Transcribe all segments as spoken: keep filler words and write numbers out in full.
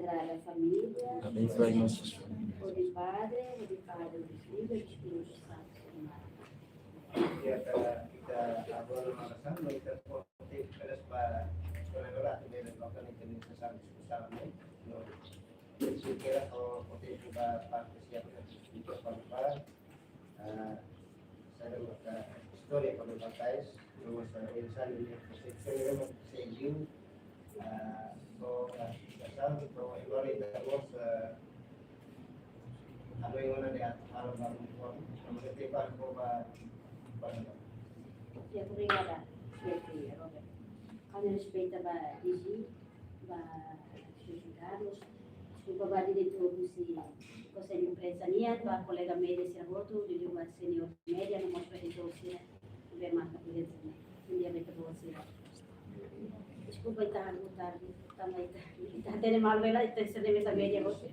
Para a família, abençoa a nossa família. Hodi Padre, hodi Padre, hodi Filho, hodi Espírito Santo. Amém. Ita, ita agora na oração, ita pode pedir para, para orar também, não tem que ter essa discussão, né? Não. Se quer, pode, pode para, para, para, ah, sabe, maka istória kuandu ba tais, no masa ele sabe, ele se, se lembra, se viu, ah, to'o, ah, casado, to'o, agora ele tá, ah, a mãe, ona de atu halo ba, ba, ba, ba, ba, ba. Ya, obrigada, Chefe Robert. Ami respeita ba D G, ba Chefe Carlos, deskulpa ba diretór husi Konsellu Imprensa nian, ba kolega média sira hotu, liuliu ba senior média, no mós ba editór sira ne'ebé marka prezensa nian. Bom dia ba ita-boot sira. Deskulpa ita halo tarde, tanba ita, ita hatene malu hela, ita sira ne'ebé ita média hotu.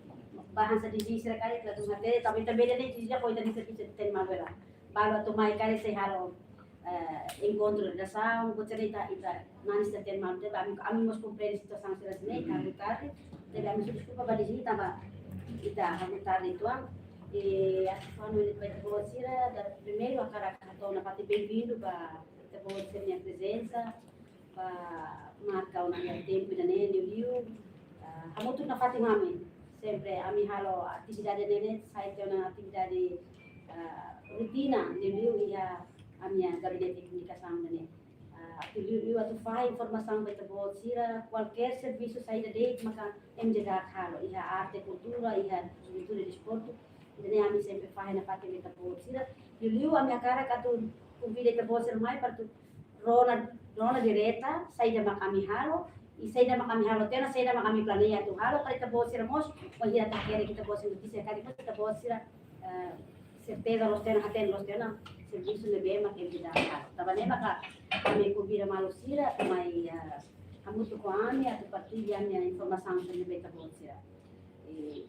Ba hanesan D G sira karik, ita hatene, tanba ita média ne'e D G sira, ita ne'e servisu hatene malu hela. Balu atu mai karik sei halo, eh, enkontru redasaun, buat sira ita, ita, nani sira hatene malu, tanba ami, ami mós komprende situasaun sira hanesan ne'e, ita halo tarde, tanba ami husu deskulpa ba D G tanba ita halo tarde uitoan. E, atu fó hanoin ba ita-boot sira, primeiru hakarak hato'o nafatin benvindu ba ita-boot sira-nia prezensa, ba marka ona iha tempu ida-ne'e, liuliu, ah, hamutuk nafatin ho ami. Sempre ami halo atividade ne'e, sai tiha ona atividade, ah, rotina, liuliu iha ami-nia gabinete komunikasaun ne'e. Ah, atu liuliu atu fahe informasaun ba ita-boot sira, kualkér servisu saida de'it maka M J D halo, iha arte, kultura, iha juventude, desportu. Ida-ne'e ami sempre fahe nafatin ba ita-boot sira. Liuliu ami hakarak atu konvida ita-boot sira mai para atu rona, rona direta, saida mak ami halo, i saida mak ami halo tiha ona, saida mak ami planeia atu halo, para ita-boot sira mós, bainhira ita hakerek ita-boot sira notísia karik mós ita-boot sira, eh, serteza loos tiha ona, hatene loos tiha ona servisu ne'ebé mak M J D halo. Tanba ne'e maka ami konvida maluk sira atu mai, eh, hamutuk ho ami, atu partilla ami-nia informasaun sira ne'ebé ita-boot sira. I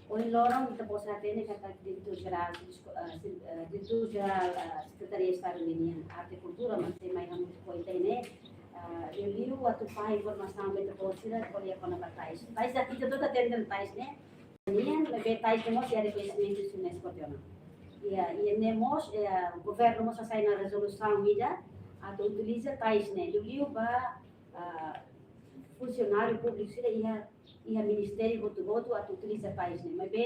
ohin loron ita-boot sira hatene katak diretór jerál, eh, se-, eh, diretór jerál, eh, Sekretaria Estadu nian Arte Kultura, mak sei mai hamutuk ho ita ne'e, eh, liuliu atu fahe informasaun ba ita-boot sira ko'alia kona-ba tais. Tais ida ita hotu hatene tais ne'e. Nian, maibé tais ne'e mós iha rekoñesimentu UNESCO tiha ona. Iha, iha ne'e mós, eh, governu mós asaina rezolusaun ida atu utiliza tais ne'e, liuliu ba, ah, funsionáriu públiku sira iha, iha ministériu hotu-hotu atu utiliza tais ne'e. Maibé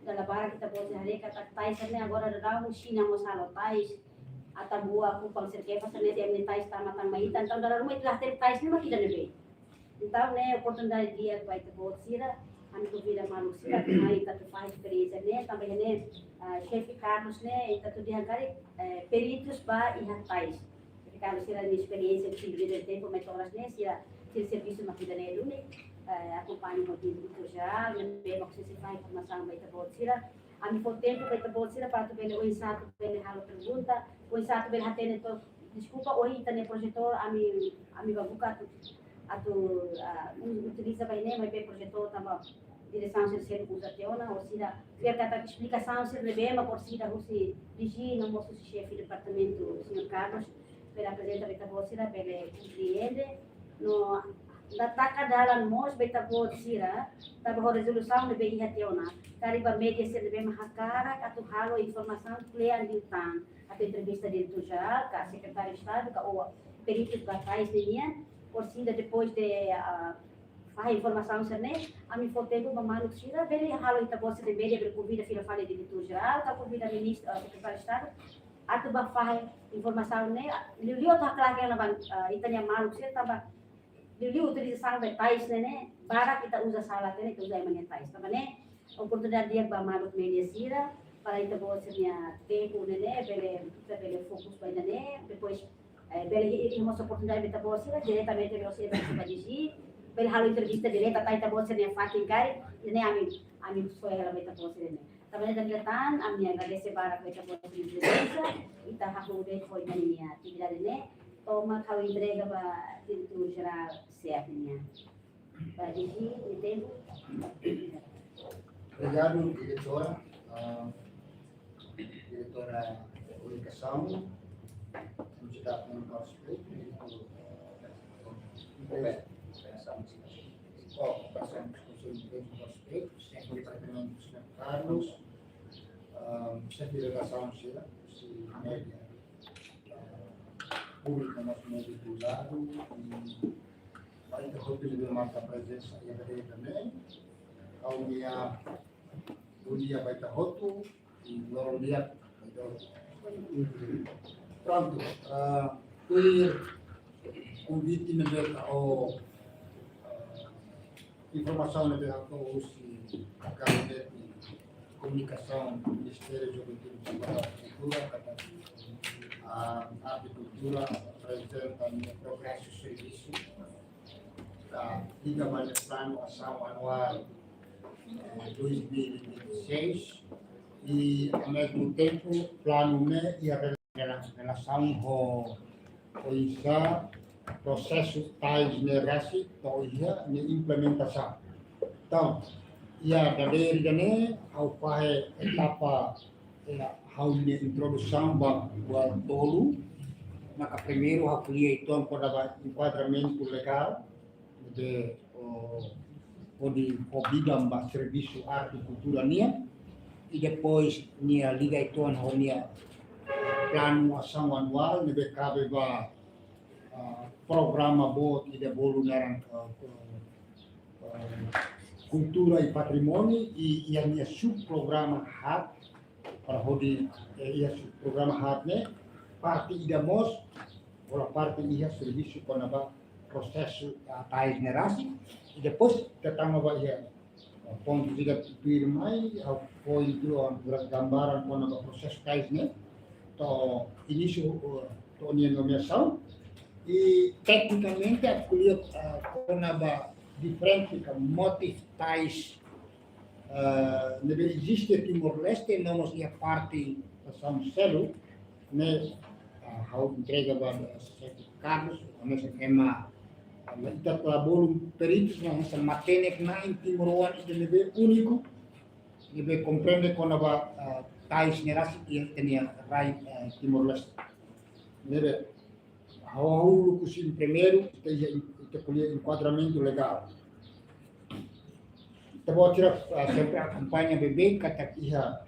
dala barak ita-boot sira haree katak tais ne'e agora daudaun Xina mós halo tais, Atambua, Kupang, Serkefa, sira-ne'e tais tama tan mai ita. Entaun dala ruma ita la hatene tais ne'e mak ida ne'ebé. Entaun ne'e oportunidade di'ak ba ita-boot sira, ami konvida maluk sira atu mai ita atu fahe esperiénsia ne'e, tanba ne'e, ah, Chefe Carlos ne'e, ita atu dehan karik, eh, peritus ba iha tais. Chefe Carlos sira-nia esperiénsia, sira-nia tempu mai to'o oras ne'e, sira, sira servisu mak ida-ne'e duni, eh, akompaña ho diretór jerál, ne'ebé mak sei fahe informasaun ba ita-boot sira. Ami fó tempu ba ita-boot sira para atu bele oinsá atu bele halo pergunta, oinsá atu bele hatene to. Deskulpa, ohin ita-nia projetór, ami, ami bá buka atu, atu, ah, utiliza ba ne'e, maibé projetór tanba diresaun sira seluk uza tiha ona, orsida, fiar katak esplikasaun sira ne'ebé mak orsida husi D G, no mós husi xefe departamentu, señór Carlos, bele aprezenta ba ita-boot sira, bele komprende, no datakan dalan mós ba ita-boot sira, tanba ho rezolusaun ne'ebé iha tiha ona, karik ba média sira ne'ebé mak hakarak atu halo informasaun kle'an liután, atu entrevista diretór jerál, ka sekretáriu Estadu, ka ou peritus ba tais ne'e nian, orsida depois de, ah, fahe informasaun sira-ne'e, ami fó tempu ba maluk sira, bele halo ita-boot sira média, bele konvida fila fali diretór jerál, ka konvida ministru, ah, sekretáriu Estadu, atu bá fahe informasaun ne'e, liuliu atu haklaken ona ba, ah, ita-nia maluk sira, tanba liuliu utilizasaun ba tais ne'e, ne'e, barak ita uza sala tiha ona, ita uza ema nia tais. Tanba ne'e, oportunidade di'ak ba maluk média sira, para ita-boot sira-nia tempu ne'e, ne'e, bele, ita bele fokus ba ida-ne'e, depois, eh, bele iha, iha mós oportunidade ba ita-boot sira, diretamente bele sira ba D G, bele halo entrevista direta, ita-boot sira-nia fatin karik, ida-ne'e ami, ami soe hela ba ita-boot sira-ne'e. Tanba ne'e dala ida tan, ami agradese barak ba ita-boot sira-nia prezensa, ita hahú de'it ho ita-nia atividade ne'e, tomak ha'u entrega ba diretór jerál SEAP nian. Ba D G, nia tempu. Obrigadu, diretora. Ah, diretora komunikasaun, temos dado um nosso respeito, e, eh, cooperação, cooperação, Presidente Carlos, ah, xefe delegasaun sira, husi média, ah, públiku, média privadu, i ba ita hotu ne'ebé marka prezensa iha dadeer ne'e, ha'u-nia bom dia ba ita hotu, i loron di'ak ba ita hotu. Prontu, ah, tuir konvite ne'ebé ka o, ah, informasaun ne'ebé ka o husi Gabinete Komunikasaun Ministériu Juventude, Desportu i Kultura, katak, ah, Arte i Kultura aprezenta nia progresu servisu, ah, liga ba nia planu asaun anuál, eh, dois mil e vinte e seis, i, ao mesmo tempo, planu ne'e iha rela-, relasaun ho, ho oinsá prosesu tais ne'e rasik to'o iha nia implementasaun. Entaun, iha dadeer ida-ne'e, ha'u fahe etapa, eh, ha'u-nia introdusaun ba, ba tolu, maka primeiru ha'u ko'alia uitoan kona-ba enkuadramentu legál, de, o, o di, o bidang ba servisu arte i kultura nian, i depois nia liga uitoan ho nia planu asaun anuál, ne'ebé kabe ba, ah, programa boot ida bolu naran, ah, ah, kultura i patrimóniu, i, i iha nia subprograma haat, para hodi, eh, iha subprograma haat ne'e, parte ida mós, hola parte iha servisu kona-ba prosesu, ah, tais ne'e rasik, i depois ita tama ba iha, ah, pontu ida tuirmai, ha'u fó uitoan gambaran kona-ba prosesu tais ne'e, to'o inísiu, eh, to'o nia nomeasaun, i teknikamente ha'u ko'alia, ah, kona-ba diferente ka motif tais, eh, ne'ebé eziste Timor-Leste, no mós iha parte nasaun seluk, ne'e, ah, ha'u entrega ba, eh, xefe Carlos, hanesan ema, ah, ita la bolu peritus, mas hanesan matenek-na'in timoroan ida ne'ebé úniku, ne'ebé komprende kona-ba, ah, tais ne'e rasik iha ita-nia rai, eh, Timor-Leste. Ne'ebé, ha'u, ha'u uluk husi primeiru, ita iha, ita ko'alia enkuadramentu legál. Ita-boot sira, ah, sempre akompaña beibeik katak iha,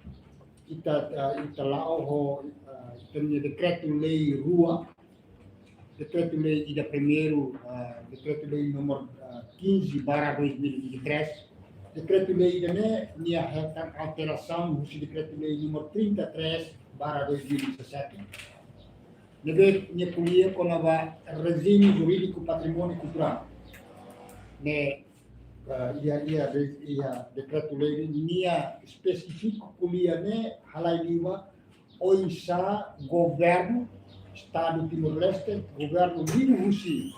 ita, ah, ita la'o ho, ah, ita-nia dekretu-lei rua, dekretu-lei ida primeiru, ah, dekretu-lei númeru, ah, quinze barra dois mil e vinte e três. Dekretu-lei ida-ne'e nia hetan alterasaun husi dekretu-lei númeru trinta e três barra dois mil e dezassete. Ne'ebé nia ko'alia kona-ba rejime jurídiku patrimóniu kulturál. Ne'e, eh, iha, iha, iha dekretu-lei nia espesífiku ko'alia ne'e halai liu ba oinsá governu Estadu Timor-Leste, governu liuhusi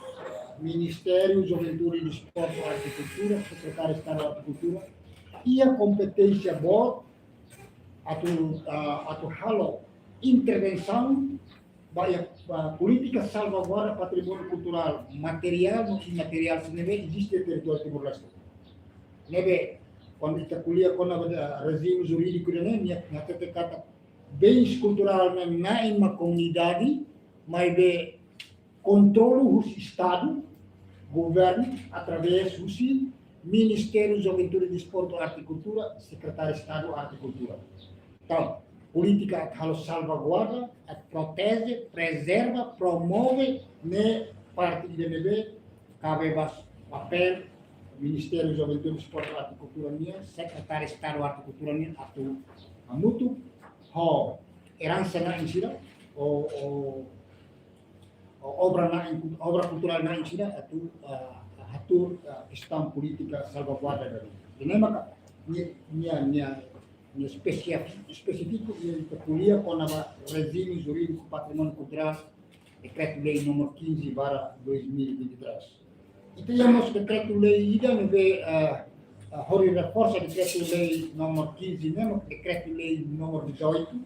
Ministériu Juventude, Desportu, Arte i Kultura, Sekretáriu Estadu Arte i Kultura, iha kompeténsia boot atu, ah, atu halo intervensaun ba iha, ba polítika salvaguarda patrimóniu kulturál materiál no imateriál sira ne'ebé eziste iha territóriu Timor-Leste. Ne'ebé, kuandu ita ko'alia kona-ba, ah, rejime jurídiku ida-ne'e, nia, nia hatete katak bens kulturál ne'e na'in mak komunidade, maibé kontrolu husi Estadu, governu, através husi Ministériu Juventude, Desportu, Arte i Kultura, Sekretáriu Estadu Arte i Kultura. Entaun, polítika atu halo salvaguarda, atu proteje, prezerva, promove ne'e parte ida ne'ebé kabe ba papél Ministériu Juventude, Desportu, Arte i Kultura nian, Sekretáriu Estadu Arte i Kultura nian atu hamutuk ho eransa-na'in sira, o, o, o obra-na'in, obra kulturál-na'in sira atu, ah, hatuur, ah, kestaun polítika salvaguarda ida-ne'e. Ida-ne'e maka nia, nia, nia, nia espesifi-, espesífiku, nia ko'alia kona-ba rejime jurídiku patrimóniu kulturál, dekretu-lei númeru quinze barra dois mil e vinte e três. Ita iha mós dekretu-lei ida ne'ebé, ah, ah, hodi reforsa dekretu-lei númeru quinze ne'e, dekretu-lei númeru dezoito,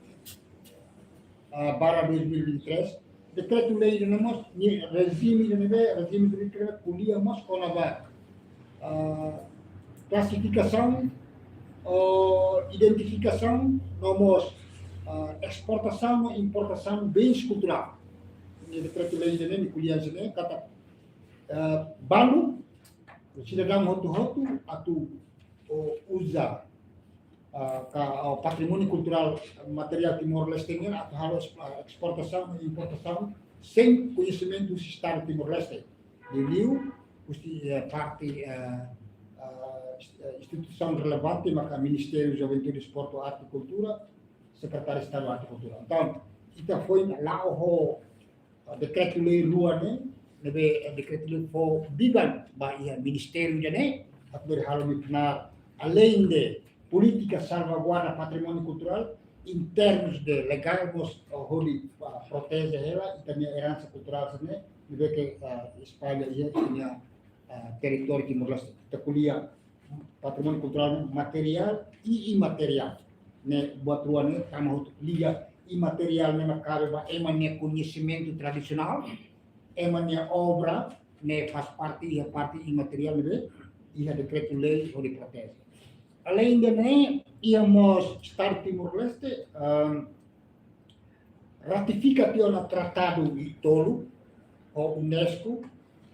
ah, barra dois mil e vinte e três. Dekretu-lei ida-ne'e mós, nia rejime ida ne'ebé, rejime jurídiku ne'ebé ko'alia mós kona-ba, ah, klasifikasaun, o identifikasaun, no mós, ah, esportasaun no importasaun bens kulturál. Nia dekretu-lei ida-ne'e, nia ko'alia hanesan ne'e, katak, ah, balu, sidadaun hotu-hotu, atu uza, ah, ka, ah, patrimóniu kulturál materiál Timor-Leste nian atu halo es-, ah, esportasaun no importasaun sein koñesimentu husi Estadu Timor-Leste. Liuliu husi, eh, parte, eh, eh, instituisaun relevante maka Ministériu Juventude, Desportu, Arte, Kultura, Sekretáriu Estadu Arte, Kultura. Entaun, ita foin la'o ho, eh, dekretu-lei rua ne'e, ne'ebé, eh, dekretu-lei fó biban ba iha ministériu ida-ne'e, atu bele halo nia-nia, aleinde polítika salvaguarda patrimóniu kulturál, em termos de legál mós, eh, hodi, ah, proteje hela ita-nia eransa kulturál sira-ne'e, ne'ebé ke, ah, espalla iha ita-nia, ah, territóriu Timor-Leste. Ita ko'alia patrimóniu kulturál materiál i imateriál. Ne'e buat rua ne'e tama hotu, ko'alia imateriál ne'e mak kabe ba ema nia koñesimentu tradisionál, ema nia obra ne'e faz parte, iha parte imateriál ne'ebé iha dekretu-lei hodi proteje. Aleinde ne'e, iha mós Estadu Timor-Leste, ehm, ratifika tiha ona tratadu ida tolu ho UNESCO,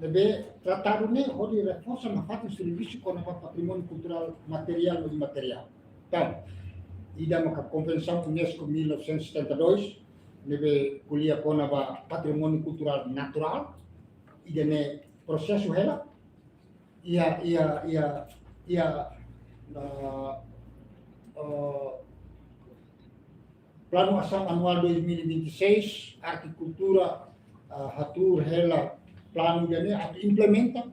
ne'ebé tratadu ne'e hodi reforsa nafatin servisu kona-ba patrimóniu kulturál materiál no imateriál. Entaun, ida maka Konvensaun UNESCO mil novecentos e setenta e dois, ne'ebé ko'alia kona-ba patrimóniu kulturál naturál, ida-ne'e prosesu hela, iha, iha, iha, iha, ah, ah, Planu Asaun Anuál dois mil e vinte e seis, Arte Kultura, ah, hatuur hela planu ida-ne'e atu implementa,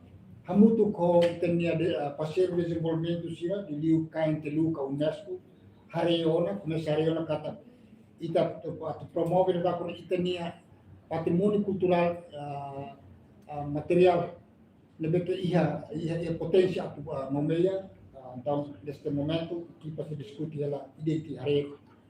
hamutuk ho ita-nia de-, ah, parseiru dezenvolvimentu sira, liuliu K N T L U ka UNESCO, haree ona, komesa haree ona katak ita atu, atu promove no dakon ita-nia patrimóniu kulturál, ah, ah, materiál ne'ebé ke iha, iha, iha poténsia atu, ah, nomeia. Ah, entaun, neste momentu, ekipa sei diskute hela, identifika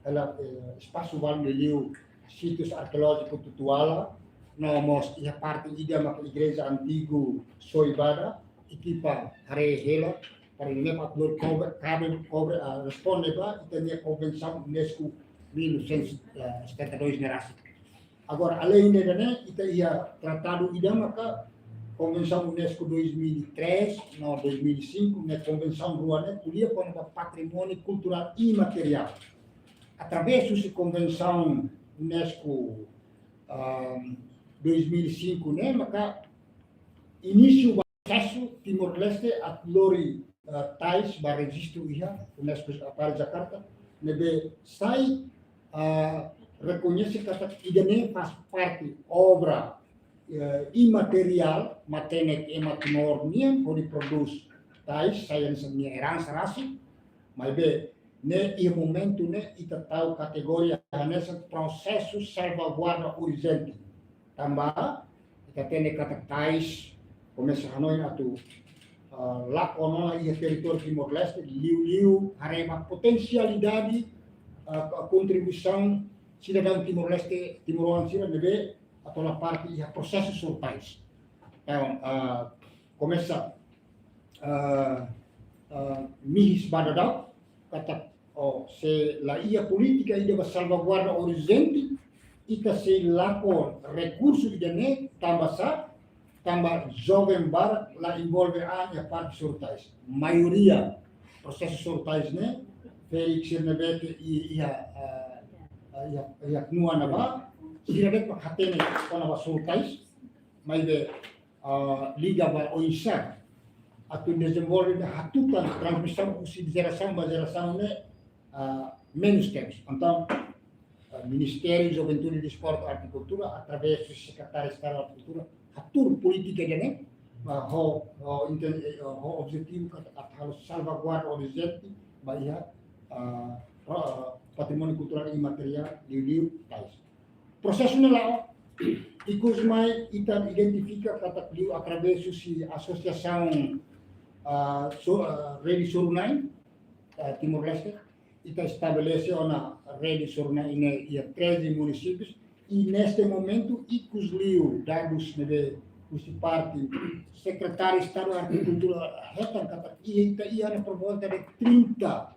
hela, eh, espasu balu liuliu sítiu arkeolójiku Tutuala, no mós iha parte ida maka igreja antigu Soibada, ekipa haree hela, para ne'e mak atu kobre, kabe, kobre, ah, responde ba ita-nia Konvensaun UNESCO mil novecentos e setenta e dois ne'e rasik. Agora, aleinde ne'e, ita iha tratadu ida maka Konvensaun UNESCO dois mil e três no dois mil e cinco, ne'e konvensaun rua ne'e ko'alia kona-ba patrimóniu kulturál imateriál. Através husi Konvensaun UNESCO, ah, dois mil e cinco ne'e, maka inísiu ba prosesu Timor-Leste atu lori, ah, tais ba rejistu iha UNESCO Aparel Jakarta, ne'ebé sai, ah, rekoñese katak ida-ne'e faz parte obra, eh, imateriál, matenek ema Timor nian, hodi prodús tais, sai hanesan nia eransa rasik, maibé ne'e iha momentu ne'e ita tau kategoria hanesan prosesu salvaguarda urjente. Tanba ita hatene katak tais komesa hanoin atu, ah, lakon ona iha territóriu Timor-Leste, liuliu haree ba potensialidade, ah, kontribuisaun sidadaun Timor-Leste, timoroan sira ne'ebé atu halo parte iha prosesu soru tais. Entaun, ah, komesa, ah, ah, mihis ba daudaun, katak, oh, se la iha polítika ida ba salvaguarda urjente, ita sei lakon rekursu ida-ne'e, tanba sá, tanba joven barak la envolve an iha parte soru tais. Maioria prosesu soru tais ne'e, ferik sira ne'ebé ke i-, iha, ah, ah, iha, iha knua ne'ebá, sira de'it mak hatene kona-ba soru tais, maibé, ah, liga ba oinsá atu dezenvolve no hatutan transmisaun husi jerasaun ba jerasaun ne'e, ah, menus tebes. Entaun, ah, Ministériu Juventude, Desportu, Arte e Kultura, através do Sekretáriu Estadu Arte e Kultura, hatuur polítika ida-ne'e, ah, ho, ho inten-, eh, ho objetivu katak atu halo salvaguarda urjente ba iha, ah, ro-, ah, patrimóniu kulturál imateriál, liuliu tais. Prosesu ne'e la'o, ikus mai ita identifika katak liu através husi asosiasaun, ah, so-, ah, Rede Soru-na'in, ah, Timor-Leste, ita estabelese ona Rede Soru-na'in ne'e iha treze munisípius, i neste momentu, ikus liu dadus ne'ebé husi parte Sekretáriu Estadu Arte e Kultura hetan katak iha, ita iha ona por volta de trinta,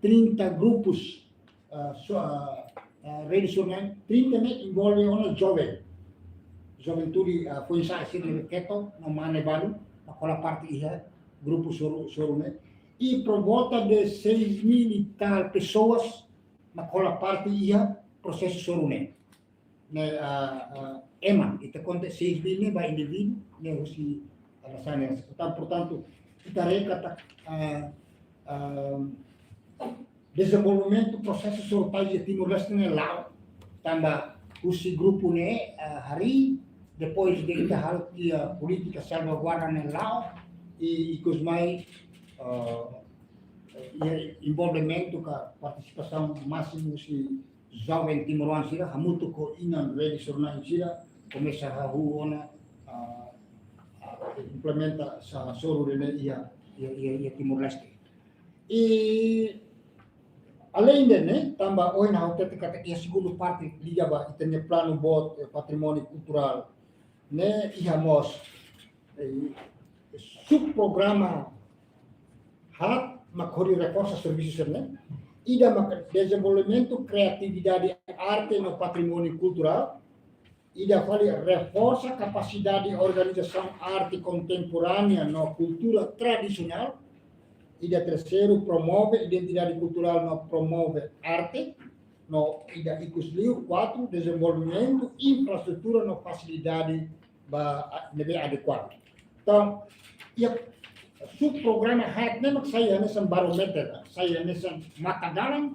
trinta grupus, ah, so-, ah, ah, Rede Soru-na'in, trinta ne'e envolve ona joven. Juventude, ah, foin-sa'e sira ne'ebé keton no mane balu, mak hola parte iha grupu soru, soru ne'e. i por volta de seis mil e tal pessoas mak hola parte iha prosesu soru ne'e. Ne'e, ah, ah, ema, ita konta seis mil ne'e ba indivíduu, ne'e husi alasan ne'e. Portan-, portantu, ita haree katak, ah, ah, dezenvolvimentu prosesu soru tais iha Timor-Leste ne'e la'o, tanba husi grupu ne'e, ah, harii, depois de ita halo iha polítika salvaguarda ne'e la'o, i, i ikus mai, ah, iha envolvimentu ka partisipasaun másimu husi joven timoroan sira, hamutuk ho inan rede soru-na'in sira, komesa hahú ona, ah, ah, implementa sa-, soru ne'e iha, iha, iha, iha Timor-Leste. I além de ne'e, tanba ohin ha'u hatete katak iha segundu parte liga ba ita-nia planu boot, eh, patrimóniu kulturál ne'e iha mós, eh, subprograma haat mak hodi reforsa servisu sira-ne'e. Ida mak dezenvolvimentu kreatividade, arte no patrimóniu kulturál. Ida fali reforsa kapasidade organizasaun arte kontemporánea no kultura tradisionál. Ida terseiru, promove identidade kulturál no promove arte. No ida ikus liu, kuatru, dezenvolvimentu infraestrutura no fasilidade ba, a, ne'ebé adekuadu. Entaun, iha subprograma haat ne'e mak sai hanesan barómetru, sai hanesan matadalan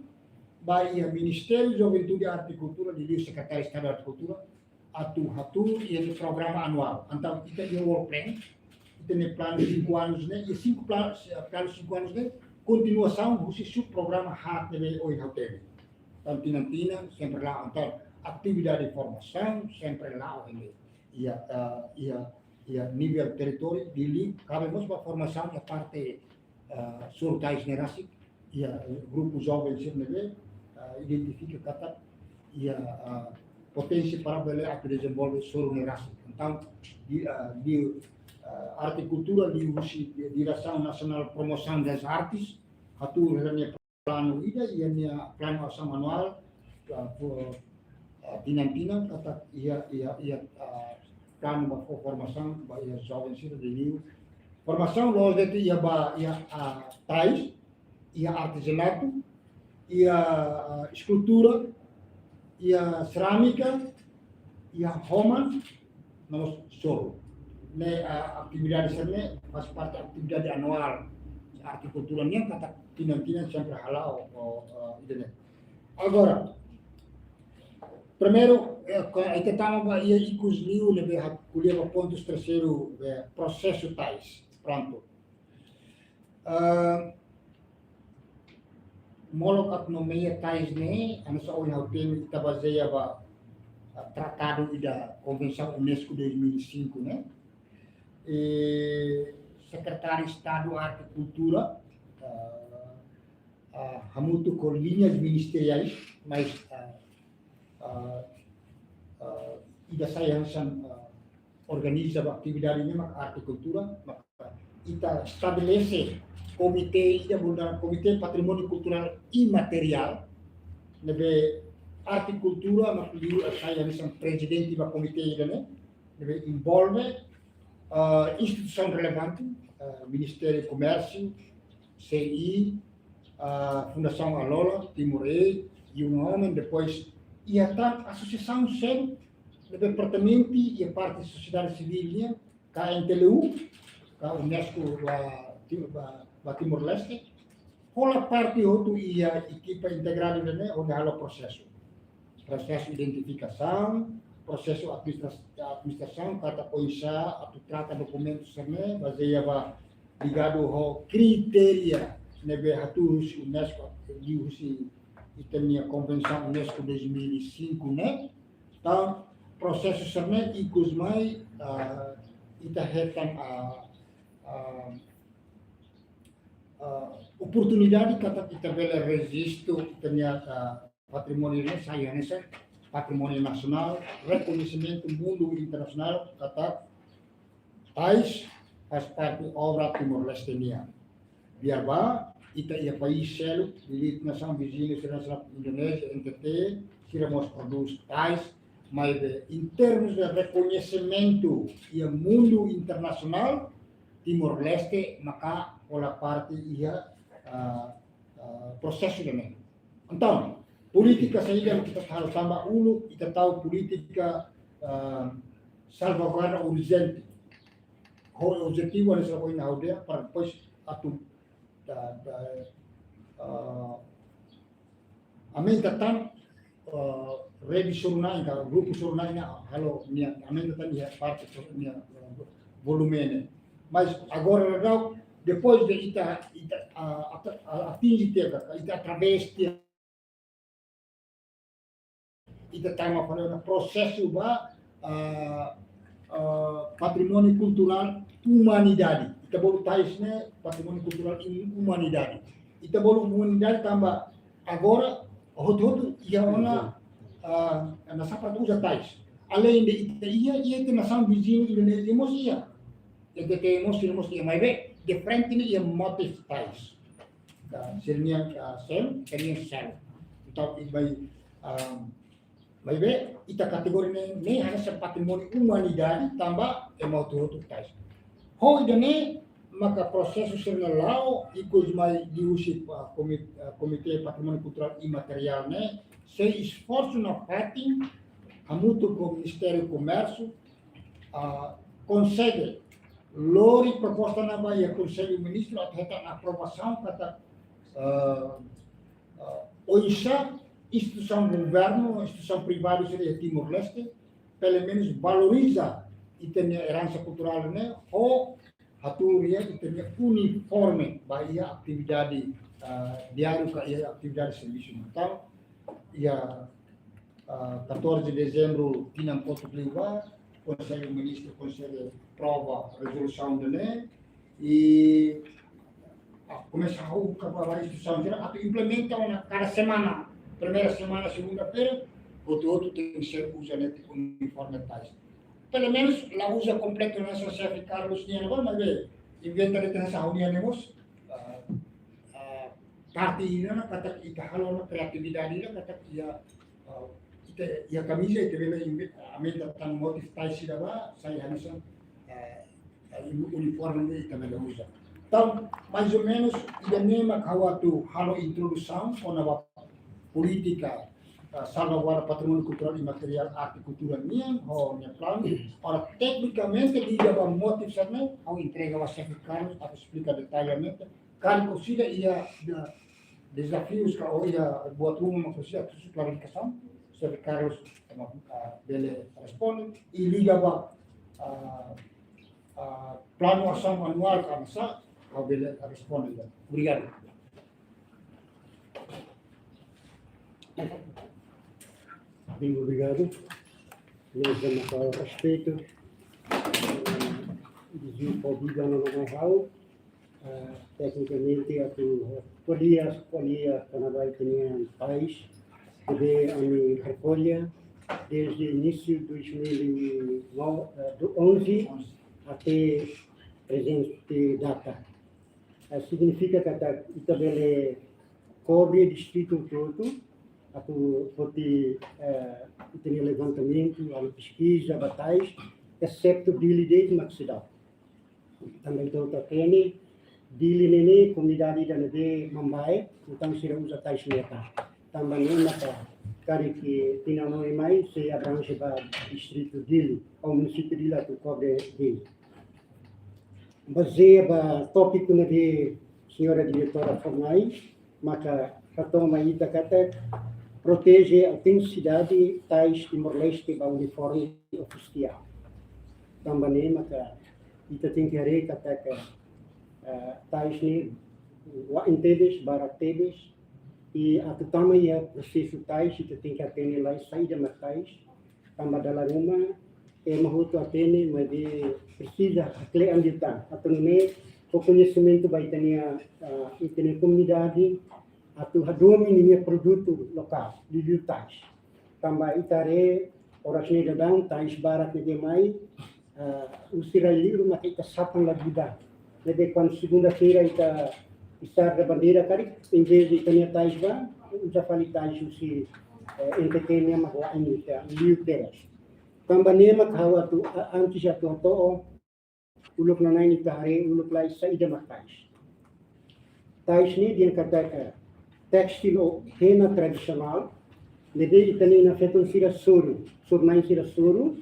ba iha Ministériu Juventude, Arte e Kultura, liuliu Sekretáriu Estadu Arte e Kultura, atu hatuur iha programa anuál. Entaun, ita iha work plan, ita-nia planu sinku anus ne'e, iha sinku plan-, planu sinku anus ne'e, kontinuasaun husi subprograma haat ne'ebé ohin ha'u temi. Entaun, tinan-tinan, sempre la'o. Entaun, atividade formasaun, sempre la'o ne'e. Iha, ah, iha, iha nivel territóriu, Dili, kabe mós ba formasaun iha parte, ah, soru tais ne'e rasik, iha grupu joven sira ne'ebé, ah, identifika katak iha, ah, poténsia para bele atu dezenvolve soru ne'e rasik. Entaun, di, ah, di, ah, arte kultura, liuhusi di, Diresaun Nasionál Promosaun das Artes, hatuur hela nia planu ida, iha nia planu asaun anuál, ah, fo-, ah, tinan-tinan, katak iha, iha, iha, ah, planu ba fó formasaun ba iha joven sira, liuliu formasaun loloos de'it iha ba, iha, ah, tais, iha artezanatu, iha, ah, eskultura, iha serámika, iha homan, no mós soru. Ne'e, ah, atividade sira-ne'e faz parte atividade anuál arte kultura nian, katak tinan-tinan sempre hala'o, o, o, ida-ne'e. Agora, primeiru, eh, ko-, ita tama ba iha ikus liu ne'ebé ha'u ko'alia ba pontus terseiru, eh, prosesu tais. Prontu. Ah, molok atu nomeia tais ne'e, hanesan ohin ha'u temi, ita bazeia ba, ah, tratadu ida Konvensaun UNESCO dois mil e cinco ne'e. E Sekretáriu Estadu Arte e Kultura, ah, ah, hamutuk ho liñas ministeriais, mas, ah, ah, ah, ida sai hanesan, ah, organiza ba atividade ne'e mak arte kultura, mak ita estabelese komité ida bolu komité patrimóniu kulturál imateriál, ne'ebé arte kultura mak liu sai hanesan prezidente ba komité ida-ne'e, ne'ebé envolve, ah, instituisaun relevante, ah, Ministériu Komérsiu, C I, ah, Fundasaun Alola, Timor Aid, Young Women, depois iha tan asosiasaun seluk, ne'ebé pertenente iha parte sosiedade sivíl nian, ka N T L U, ka UNESCO ba Ti-, ba, ba Timor-Leste, hola parte hotu iha ekipa integradu ne'e hodi halo prosesu. Prosesu identifikasaun, prosesu administra-, administrasaun, katak oinsá atu trata dokumentu sira-ne'e, bazeia ba ligadu ho kritéria ne'ebé hatuur husi UNESCO, liuhusi ita-nia Konvensaun UNESCO dois mil e cinco ne'e. Entaun, prosesu sira-ne'e ikus mai, ah, ita hetan, ah, ah, ah, oportunidade katak ita bele rejistu ita-nia, ah, patrimóniu ne'e sai hanesan patrimóniu nasionál, rekoñesimentu mundu internasionál katak tais faz parte obra Timor-Leste nian. Biar ba, ita iha país seluk, liuliu nasaun viziñu sira, Indonézia, N T T, sira mós prodús tais, maibé em termos de rekoñesimentu iha mundu internasionál, Timor-Leste maka hola parte iha, ah, ah, prosesu ida-ne'e. Entaun, polítika saida mak ita halo? Tanba uluk ita tau polítika, ah, salvaguarda urjente. Ho objetivu hanesan ohin ha'u dehan, para depois atu, da, da, ah, aumenta tan, ah, rede soru-na'in ka, grupu soru-na'in ne'e halo nia aumenta tan nia parte, nia, ah, volume ne'e. Mas agora daudaun, depois de ita, ita, ah, ata-, ah, atinje tiha ka, ita através tiha, ita tama fali ona prosesu ba, ah, ah, patrimóniu kulturál umanidade. Ita bolu tais ne'e patrimóniu kulturál um-, umanidade. Ita bolu umanidade tanba agora hotu-hotu iha ona, ah, nasaun para uza tais. Além de ita iha, iha ita nasaun viziñu Indonézia mós iha. Ita temos, temos mós iha, maibé diferente ne'e iha motif tais. Ka sira-nia, ah, sel, sira-nia sel. Entaun, i bai, ah, maibé ita kategoria ne'e, ne'e hanesan patrimóniu umanidade, tanba ema hotu-hotu tais. Ho ida-ne'e maka prosesu sira-ne'e la'o, ikus mai liuhusi, ah, komi-, ah, Komité Patrimóniu Kulturál Imateriál ne'e sei esforsu nafatin, hamutuk ho Ministériu Komérsiu, ah, konsege lori proposta ne'e ba iha Konsellu Ministru atu hetan aprovasaun katak, ah, ah, oinsá instituisaun governu, instituisaun privadu sira iha Timor-Leste, pelumenus valoriza ita-nia eransa kulturál ne'e, ho hatuur iha ita-nia uniforme ba iha atividade, ah, diáriu ka iha atividade servisu. Entaun, iha, ah, catorze de dezembro, tinan kotuk liubá, Konsellu Ministru konsege aprova rezolusaun ida-ne'e, i, ah, komesa ha'u ka ba instituisaun sira atu implementa ona kada semana, primeira semana, segunda-feira, hotu-hotu tenke ser uza netik uniforme tais. Pelumenus la uza kompletu hanesan xefe Carlos nian ne'ebá, maibé inventa de'it hanesan ha'u-nian ne'e mós, ah, ah, parte ida ne'e katak ita halo ona kreatividade ida katak iha, ah, ita iha kamiza ita bele inve-, aumenta tan motif tais sira ba, sai hanesan, ah, ah, uni-, uniforme ne'e ita bele uza. Entaun, mais ou menus, ida-ne'e mak ha'u atu halo introdusaun kona-ba polítika, ah, salvaguarda patrimóniu kulturál imateriál, arte, kultura nian, ho nia planu. Ora, teknikamente, liga ba motif sira-ne'e, ha'u entrega ba xefe Carlos atu esplika detalladamente. Karik orsida iha, ah, dezafius ka, ou iha buat ruma mak orsida, atu husu klarifikasaun, xefe Carlos, ah, bele responde. I liga ba, ah, ah, planu asaun anuál ka oinsá, ha'u bele responde. Obrigadu. Bem, obrigadu. Nós damos ao respeito. Dizia o Covid, ano não é hau. Ah, teknikamente, atu ko'alia, ko'alia kona-ba ita-nia tais, ne'ebé ami rekolla desde inísiu dois mil e nove, eh, do onze até presente data. Eh, signifika katak ita bele kobre distritu hotu-hotu, atu foti, eh, ita-nia levantamentu, halo peskiza ba tais, exetu Dili de'it mak seidauk. Tanba ita hotu hatene, Dili ne'e ne'e komunidade ida ne'ebé mambae, entaun sira uza tais mota. Tanba ne'e maka karik tinan oin mai sei abranje ba distritu Dili, ou munisípiu Dili atu kobre Dili. Bazeia ba tópiku ne'ebé señora diretora fó mai, maka hatama ita katak proteje autentisidade tais Timor-Leste ba uniforme ofisiál. Tanba ne'e maka ita tenke haree katak, eh, tais ne'e wa'in tebes, barak tebes, i atu tama iha prosesu tais, ita tenke hatene lai saida mak tais, tanba dala ruma ema hotu hatene, maibé presiza hakle'an liután. Atu nune'e fó koñesimentu ba ita-nia, ah, ita-nia komunidade, atu hadomi ninia produtu lokál, liuliu tais. Tanba ita haree, oras ne'e daudaun, tais barak ne'ebé mai, ah, husi rai-li'ur maka ita satan la buda. Ne'ebé kuandu segunda-feira ita isar da bandeira karik, em vez de ita-nia tais ba, uza fali tais husi, eh, N T T nian mak la'en ita liu tebes. Tanba ne'e mak ha'u atu, a-, antes atu hato'o, Uluk nanain ita haree, uluk lai saida mak tais. Tais ne'e dehan katak tékstil ou hena tradisionál, ne'ebé ita-nia inan-feton sira soru, sira-na'in sira soru,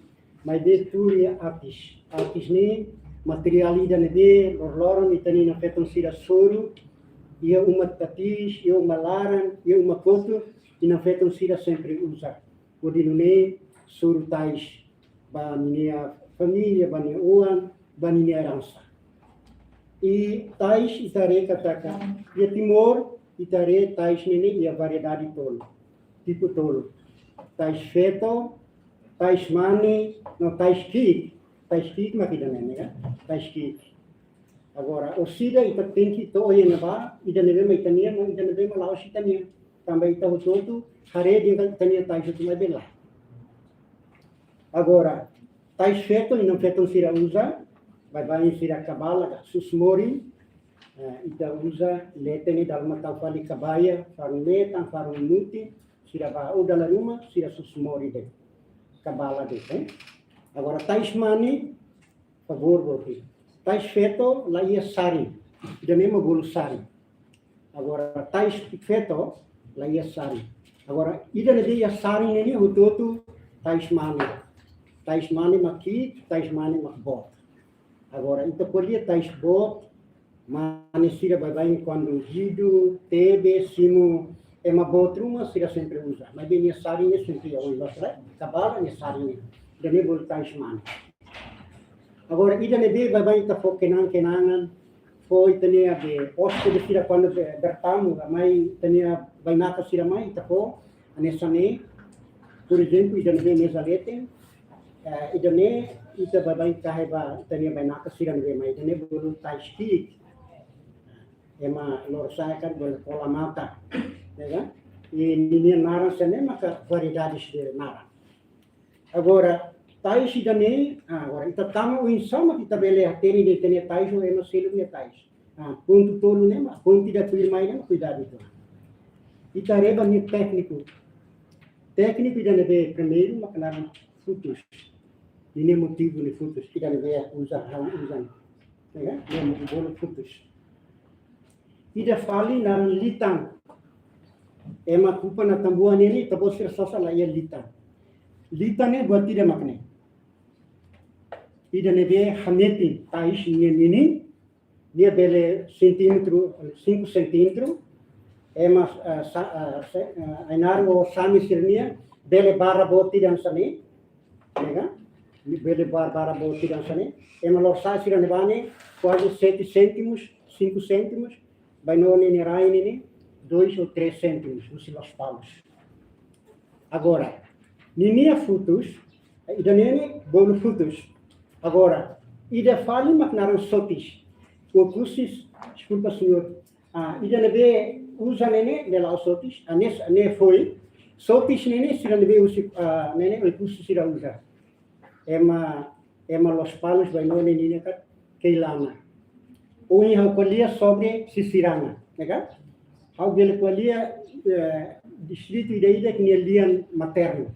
maibé tuur iha atis. Atis ne'e materiál ida ne'ebé loroloron ita-nia inan-feton sira soru, iha uma tatiis, iha uma laran, iha uma kotuk, inan-feton sira sempre uza. Hodi nune'e soru tais ba ninia família, ba nia oan, ba ninia eransa. I tais ita haree katak iha Timor, ita haree tais ne'e iha variedade tolu, tipu tolu. Tais feto, tais mane, no tais ki'ik. Tais ki'ik mak ida-ne'e, ne'e ka? Tais ki'ik. Agora, orsida ita tenke to'o iha ne'ebá, ida ne'ebé mak ita-nian, no ida ne'ebé mak la'ós ita-nian. Tanba ita hotu-hotu haree dehan ita-nia tais hotu maibé lae. Agora, tais feto, inan-feton sira uza, baibain sira kabala ka susmori, eh, ita uza leten ne'e dala ruma tau fali kabaia, farun-metan, farun-mutin, sira bá ou dala ruma, sira susmori de'it. Kabala de'it, eh. Agora, tais mane, favór, boot. Tais feto, la iha sarin. Ida-ne'e mak bolu sarin. Agora, tais feto, la iha sarin. Agora, ida ne'ebé iha sarin ne'e hotu-hotu tais mane. Tais mane mak ki'ik, tais mane mak boot. Agora, ita ko'alia tais boot, mane sira baibain kuandu hidu, tebe, simu ema boot ruma sira sempre uza. Maibé nia sarin ne'e sempre iha oin loos, kabala nia sarin ne'e. Ida-ne'e bolu tais mane. Agora, ida ne'ebé baibain ita fó kenan-kenangan, fó ita-nia be hóspede sira kuandu be bertamu, mai ita-nia bainaka sira mai, ita fó, hanesan ne'e, por ezemplu, ida ne'ebé meza leten, eh, ida-ne'e, ita baibain kahe ba ita-nia bainaka sira ne'ebé mai, ida-ne'e bolu tais ki'ik. Ema lorosa'e karik bolu kola-mata, ya kan? I ninia naran sira-ne'e maka variedades de naran. Agora, tais ida-ne'e, ah, agora, ita tama oinsá mak ita bele hatene dehan ita-nia tais ou ema seluk nia tais. Ah, pontu tolu ne'e mak, pontu ida tuirmai ne'e mak kuidadu ita. Ita haree ba nia tékniku. Tékniku ida ne'ebé primeiru mak naran futus. Ninia motivu ne'e futus. Ida ne'ebé uza, ha'u uza. Ya kan? Nia mak bolu futus. Ida fali naran litan. Ema kupa na tambua ne'e, ita-boot sira sosa la iha litan. Litan ne'e buat ida mak ne'e. Ida ne'ebé hametin tais nia ninin, nia bele sentímetru, cinco centímetro. Ema, ah, sa-, ah, se-, ah, Ainaro ou Sami sira-nian, bele bara boot ida hanesan ne'e. Ya kan? Bele bara, bara boot ida hanesan ne'e. Ema lorosa'e sira ne'ebá ne'e, kuaze sete cêntimos, cinco cêntimos, bainó ninia rain ne'e, dois ou três cêntimos, husi Lospalos. Agora, ninia futus, ida-ne'e ne'e bolu futus. Agora, ida fali mak naran sotis. Oekusi, deskulpa, señór. Ah, ida ne'ebé uza ne'e ne'e, ne'e la'ós sotis, ah, ne'e, ne'e foin. Sotis ne'e ne'e, sira ne'ebé husi, ah, ne'e ne'e, Oekusi sira uza. Ema, ema Lospalos bainó ne'e ninia katak Keilana. Ohin ha'u ko'alia sobre Sisirana, ya kan? Ha'u bele ko'alia, eh, distritu ida-idak nia lian maternu.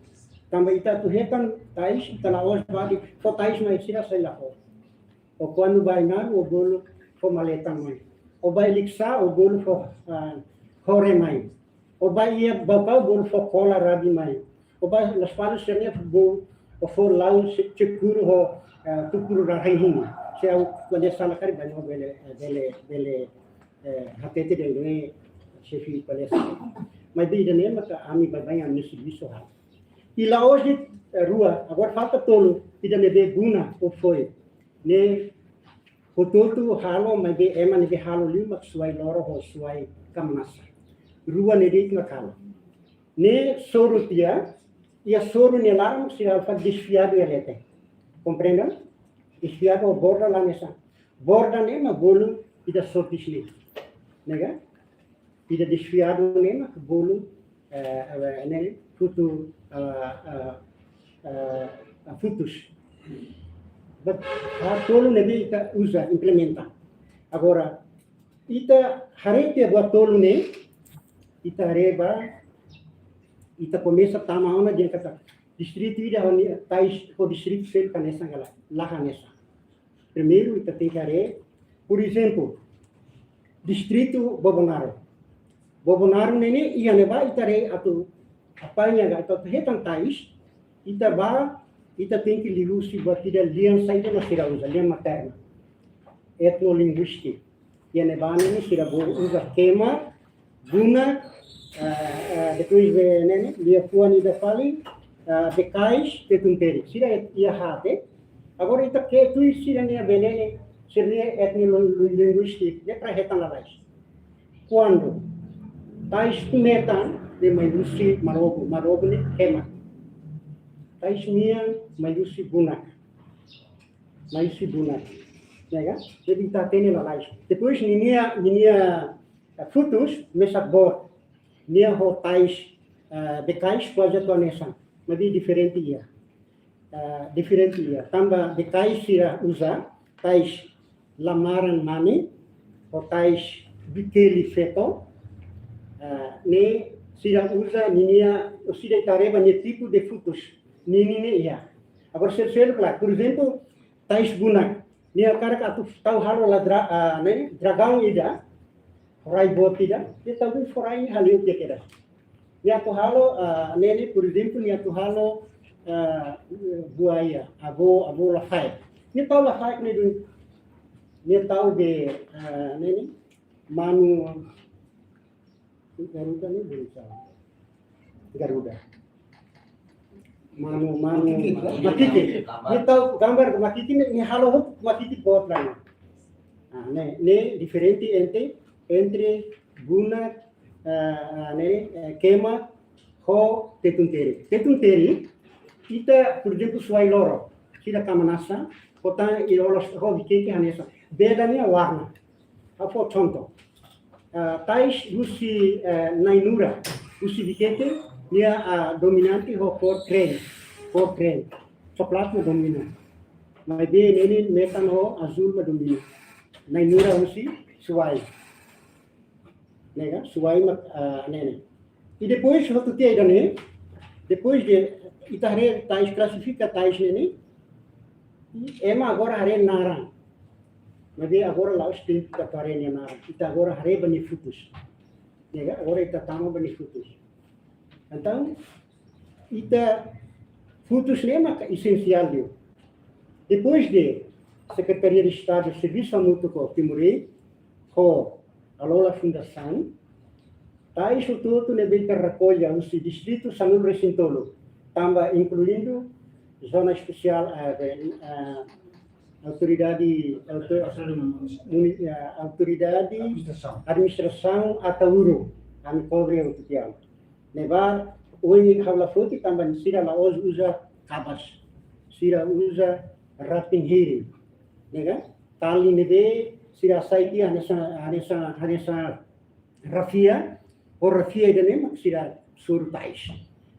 Tanba ita atu hetan tais, ita la'ós bá de'it fó tais mai sira sai la fó. Ou kuandu bá Ainaro, ó bolu fó maletan mai. Ou bá Likisá, ó bolu fó, ah, hore mai. Ou bá iha Baucau, bolu fó kola rabi mai. Ou bá Lospalos sira-ne'e bolu, ó fó lau se-, sekuru ho, ah, tukuru rarhini. Se ha'u ko'alia sala karik, bainó bele, bele, bele, eh, hatete de'it, eh, xefe ko'alia sala. Maibé ida-ne'e maka ami baibain ami-nia servisu halo. I la'ós de'it, eh, rua, agora falta tolu, ida ne'ebé guna ou fo'er. Ne'e hotu-hotu halo, maibé ema ne'ebé halo liu mak Suai Loro ho Suai Kamanasa. Rua ne'e de'it mak halo. Ne'e soru tiha, iha soru nia laran sira fó desfiadu iha leten. Komprende? Desfiadu ho borda la hanesan. Borda ne'e mak bolu ida sotis ne'e. Ne'e ka? Ida desfiadu ne'e mak bolu, eh, eh, ne'e futu, eh, eh, eh, futus. But, ha'u tolu ne'ebé ita uza, implementa. Agora, ita haree tiha buat tolu ne'e, ita haree ba, ita komesa tama ona dehan katak distritu ida ho nia tais ho distritu seluk hanesan ka lae, la hanesan. Primeiru, ita tenke haree, por ezemplu, distritu Bobonaro. Bobonaro ne'e ne'e, iha ne'ebá ita haree atu apaña ka atu hetan tais, ita bá, ita tenke liuhusi buat ida lian saida mak sira uza, lian materna. Etnolinguístika. Iha ne'ebá ne'e ne'e sira bolu uza kema, bunak, ah, ah, depois de ne'e ne'e, liafuan ida fali, ah, bekais, tetun terik. Sira iha haat. Agora ita ke tuir sira-nia bele ne'e, sira-nia etnolinguístika, ne'e para hetan lalais. Kuandu tais ne'e metan, ne'e mai husi marobo, marobo ne'e kema. Tais mean mai husi bunak. Mai husi bunak. Ya kan? Jadi ita hatene lalais. Depois ninia, ninia, eh, futus mesak boot. Nia ho tais, eh, bekais kuaze atu hanesan. Maibé diferente iha. Eh, diferente iha. Tanba bekais sira uza tais lamaran mane, ho tais bikeli feto, eh, ne'e sira uza ninia, ou sira ita haree ba nia tipu de futus. Ninia ne'e iha. Agora sel-, seluk la, por ezemplu, tais bunak. Nia hakarak atu tau halo ladra-, ah, ne'e, dragaun ida, rai boot ida, nia tau duni forain haliu tiha kedas. Nia atu halo, ah, ne'e ne'e, por ezemplu, nia atu halo, ah, buaya, avó, avó lafaek. Nia tau lafaek ne'e duni. Nia tau be, ah, ne'e ne'e, manu, Garuda ne'e duni sa. Garuda. Manu, manu, makiki, kan? Makiki. Nia tau gambar makiki ne'e, nia halo hotu makiki boot lain. Ah, ne'e, ne'e diferente entre, entre bunak, ah, ah, ne'e, eh, kema, ho tetun terik. Tetun terik, ita, por ezemplu, Suai Loro, sira kama nasa, ho tan iha lolos, ho bikeke hanesan. Beda nia warna. Ha'u fó konta. Ah, tais husi, eh, nainura, husi bikeke, nia, ah, dominante ho kór krem, kór krem. Soklat mak domina. Maibé ne'e ne'e metan ho azúl mak domina. Nainura husi Suai. Ne'e ka? Suai mak, ah, ne'e ne'e. I depois, hotu tiha ida-ne'e, depois de ita haree tais, klasifika tais ne'e ne'e, i ema agora haree naran. Maibé agora la'ós tempu ita haree nia naran. Ita agora haree ba nia futus. Ne'e ka? Agora ita tama ba nia futus. Entaun, ita futus ne'e maka esensiál liu. Depois de Sekretaria de Estadu servisu hamutuk ho Timor Aid, ho Alola Fundasaun, tais hotu-hotu ne'ebé ita rekolla husi distritu sanulu-resin-tolu, tanba inkluindu zona espesiál, eh, de, eh, autoridade, auto-, muni-, eh, autoridade administrasaun, administrasaun Ataúro, ami kobre hotu tiha. Ne'ebá, ohin ha'u la foti tanba sira la'ós uza kabas. Sira uza rapinhiri. Ne'e ka? Tali ne'ebé sira hasai tiha hanesan, hanesan, hanesan rafia, ho rafia ida-ne'e mak sira soru tais.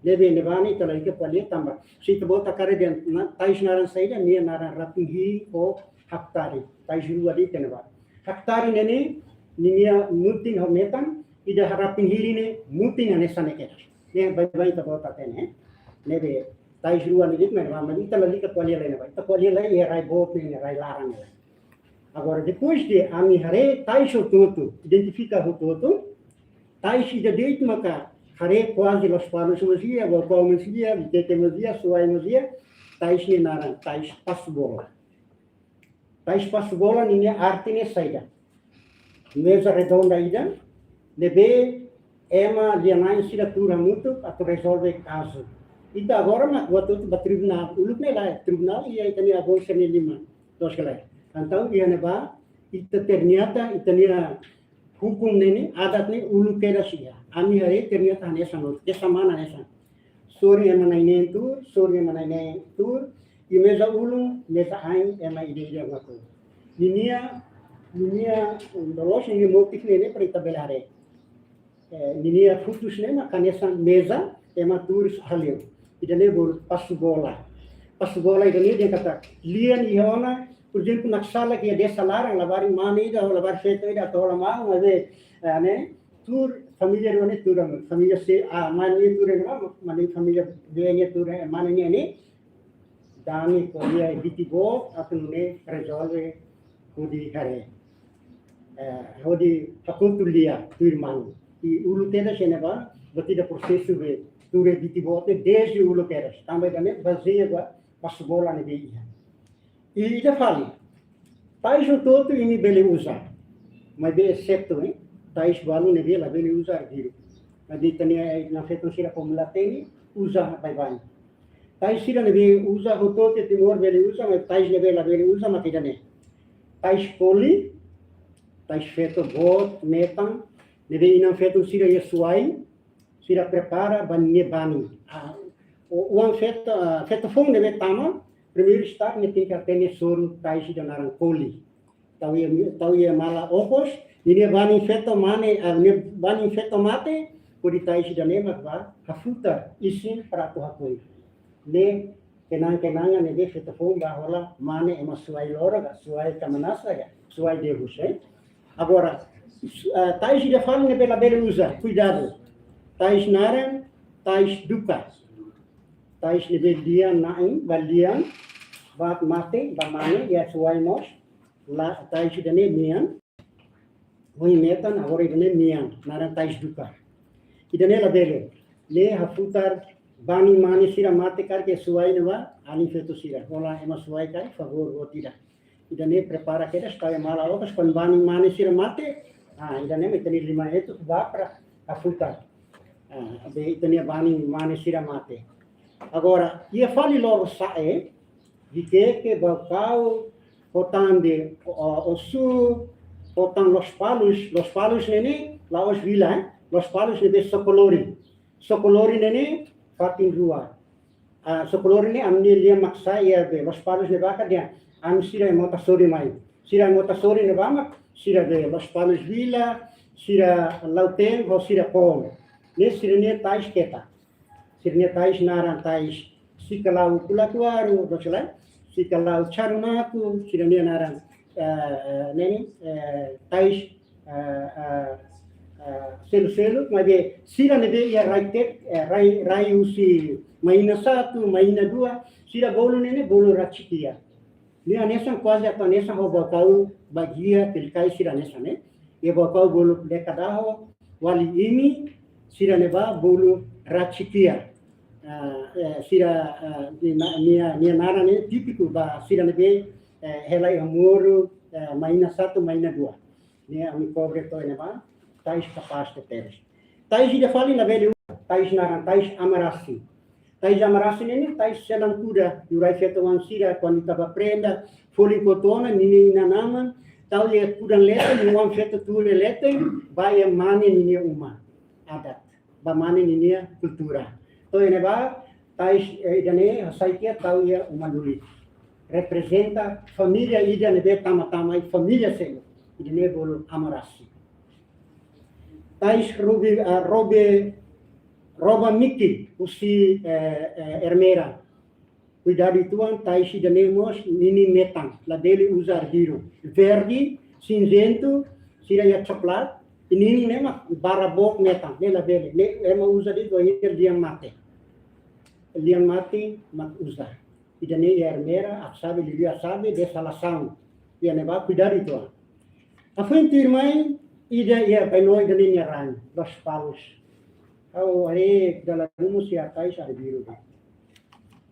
Ne'ebé ne'ebá ne'e ita lalika ko'alia tanba. Se ita-boot hakarak dehan tais naran saida, nia naran rapinhiri ho haktari. Tais rua de'it iha ne'ebá. Haktari ne'e ne'e, ninia mutin ho metan, ida rapinhiri ne'e, mutin hanesan ne'e kedas. Ne'e baibain ita-boot hatene. Ne'ebé, tais rua ne'e de'it mak ne'ebá, maibé ita lalika ko'alia lai ne'ebá. Ita ko'alia lai iha rai boot ne'e, rai laran ne'e. Agora, depois de ami haree tais hotu-hotu, identifika hotu-hotu, tais ida de'it maka haree kuaze Lospalos mós iha, Baucau mós iha, Viqueque mós iha, Suai mós iha, tais ne'e naran, tais pasu bola. Tais pasu bola ninia arte ne'e saida. Meza redonda ida, ne'ebé ema lia-na'in sira tuur hamutuk atu rezolve kazu. Ita agora mak buat hotu ba tribunál, uluk ne'e lae, tribunál iha ita-nia avó sira-nia liman, loos ka lae. Entaun iha ne'ebá, ita ternyata, ita-nia hukum ne'e ne'e, adat ne'e uluk kedas iha. Ami haree ternyata hanesan loos, kesamaan hanesan. Sorin ema na'in-neen tuur, sorin ema na'in-neen tuur, i meza ulun, meza ain, ema ida-idak mak tuur. Ninia, ninia, loloos ninia motif ne'e ne'e para ita bele haree. Eh, ninia futus ne'e mak hanesan meza, ema tuur hale'u. Ida-ne'e bolu pasu bola. Pasu bola ida-ne'e dehan katak, lian iha ona, por ezemplu, naksa lagi iha desa laran, labarik mane ida, labarik feto ida, atu hola maun, maibé, eh, ne'e, tuur, família rua ne'e tuur, família se, ah, mane ne'e tuur, ah, mane família B ne'e tuur, eh, mane ne'e ne'e, dame ko'alia iha biti boot atu nune'e rezolve hodi haree. Eh, hodi hakotu lia tuirmai. I uluk kedas ne'ebá, buat ida prosesu be tuir iha biti boot ne'e dezde uluk kedas. Tanba ida-ne'e bazeia ba basubola ne'ebé iha. I ida fali, tais hotu-hotu imi bele uza. Maibé esetu, eh, tais balu ne'ebé labele uza arbiru. Maibé ita-nia inan-feton sira komu la hatene, uza baibain. Tais sira ne'ebé uza hotu-hotu iha Timor bele uza, maibé tais ne'ebé labele uza mak ida-ne'e. Tais koli, tais feto boot, metan, ne'ebé inan-feton sira iha Suai, sira prepara ba nia bani. Ah, o, oan feto, ah, feto foun ne'ebé tama, primeiru destaque ne'e tenke hatene soru tais ida naran koli. Tau iha, tau iha mala okos, ninia bani feto mane, ah, nia bani feto mate, hodi tais ida-ne'e mak bá hafutar isin para atu hakoi. Ne'e kenang-kenangan ne'ebé feto foun bá hola mane ema Suai Loro ka, Suai Kamanasa ka, Suai Dehus, eh. Agora, ah, tais ida fali ne'ebé labele uza, kuidadu. Tais naran, tais duka. Tais ne'ebé lian na'in, ba lian, ba mate, ba mane, iha Suai mós, la, tais ida-ne'e nian, ohin metan, agora ida-ne'e nian, naran tais duka. Ida-ne'e labele, ne'e hafutar bani mane sira mate karik iha Suai ne'ebá, alin feto sira. Hola ema Suai karik, favór, boot ida. Ida-ne'e prepara kedas tau iha mala okos, kuandu bani mane sira mate, ah, ida-ne'e mak ita-nia liman etuk bá para hafutar. Ah, be ita-nia bani mane sira mate. Agora, iha fali lorosa'e, Viqueque, Baucau, ho tan de, o, Osu, ho tan Lospalos, Lospalos ne'e ne'e, la'ós vila, eh? Lospalos ne'ebé Sokolori. Sokolori ne'e ne'e, fatin rua. Ah, Sokolori ne'e, ami-nia lian mak sa'e iha be, Lospalos ne'ebá ka dehan, ami sira ema Otasory mai. Sira ema Otasory ne'ebá mak, sira be, Lospalos vila, sira Lautém, ho sira Pom. Ne'e sira-nia tais ketak. Sira-nia tais naran tais Sikalau Kulakuaru, doce lai, Sikalau Carumaku, sira-nia naran, eh, eh, ne'e ne'e, eh, tais, eh, eh, eh, seluk-seluk, maibé sira ne'ebé iha rai tet, eh, rai, rai husi Maina satu, Maina dua, sira bolu ne'e ne'e bolu Rachikia. Ne'e hanesan kuaze atu hanesan ho Baucau, Baguia, Tilikai sira hanesan ne'e. Iha Baucau bolu Lekadaho, Wali Imi, sira ne'ebá bolu Rachikia. Ah, eh, sira, ah, nia, nia, nia naran ne'e típiku ba sira ne'ebé, eh, hela iha moru, eh, Maina satu, Maina dua. Ne'e ami kobre to'o iha ne'ebá, tais kapás tebes. Tais ida fali labele, tais naran, tais Amarasi. Tais Amarasi ne'e ne'e, tais selan kuda, liurai feto-oan sira, kuandu tama prenda, folin kotu ona, ninia inan-aman, tau iha kudan leten, nia oan feto tuur iha leten, bá iha mane ninia uma. Adat. Ba mane ninia kultura. To'o iha ne'ebá, tais, eh, ida-ne'e, hasai tiha tau iha uma lulik. Reprezenta família ida ne'ebé tama-tama iha família seluk. Ida-ne'e bolu Amarasi. Tais Robe, ah, Robe, Roba Miki, husi, eh, eh, Ermera. Kuidadu uitoan, tais ida-ne'e mós ninia metan, labele uza arbiru. Verde, sinzentu, sira iha coklat, i ninia ne'e mak barra book metan, ne'e labele, ne'e ema uza de'it ba iha lian mate. Lian mate mak uza. Ida-ne'e iha Ermera, Asabe, liuliu Asabe, de salasaun. Iha ne'ebá kuidadu uitoan. Hafoin tuirmai, ida iha Bainoi ida-ne'e nia rai, Lospalos. Ha'u haree dala ruma sira tais arbiru.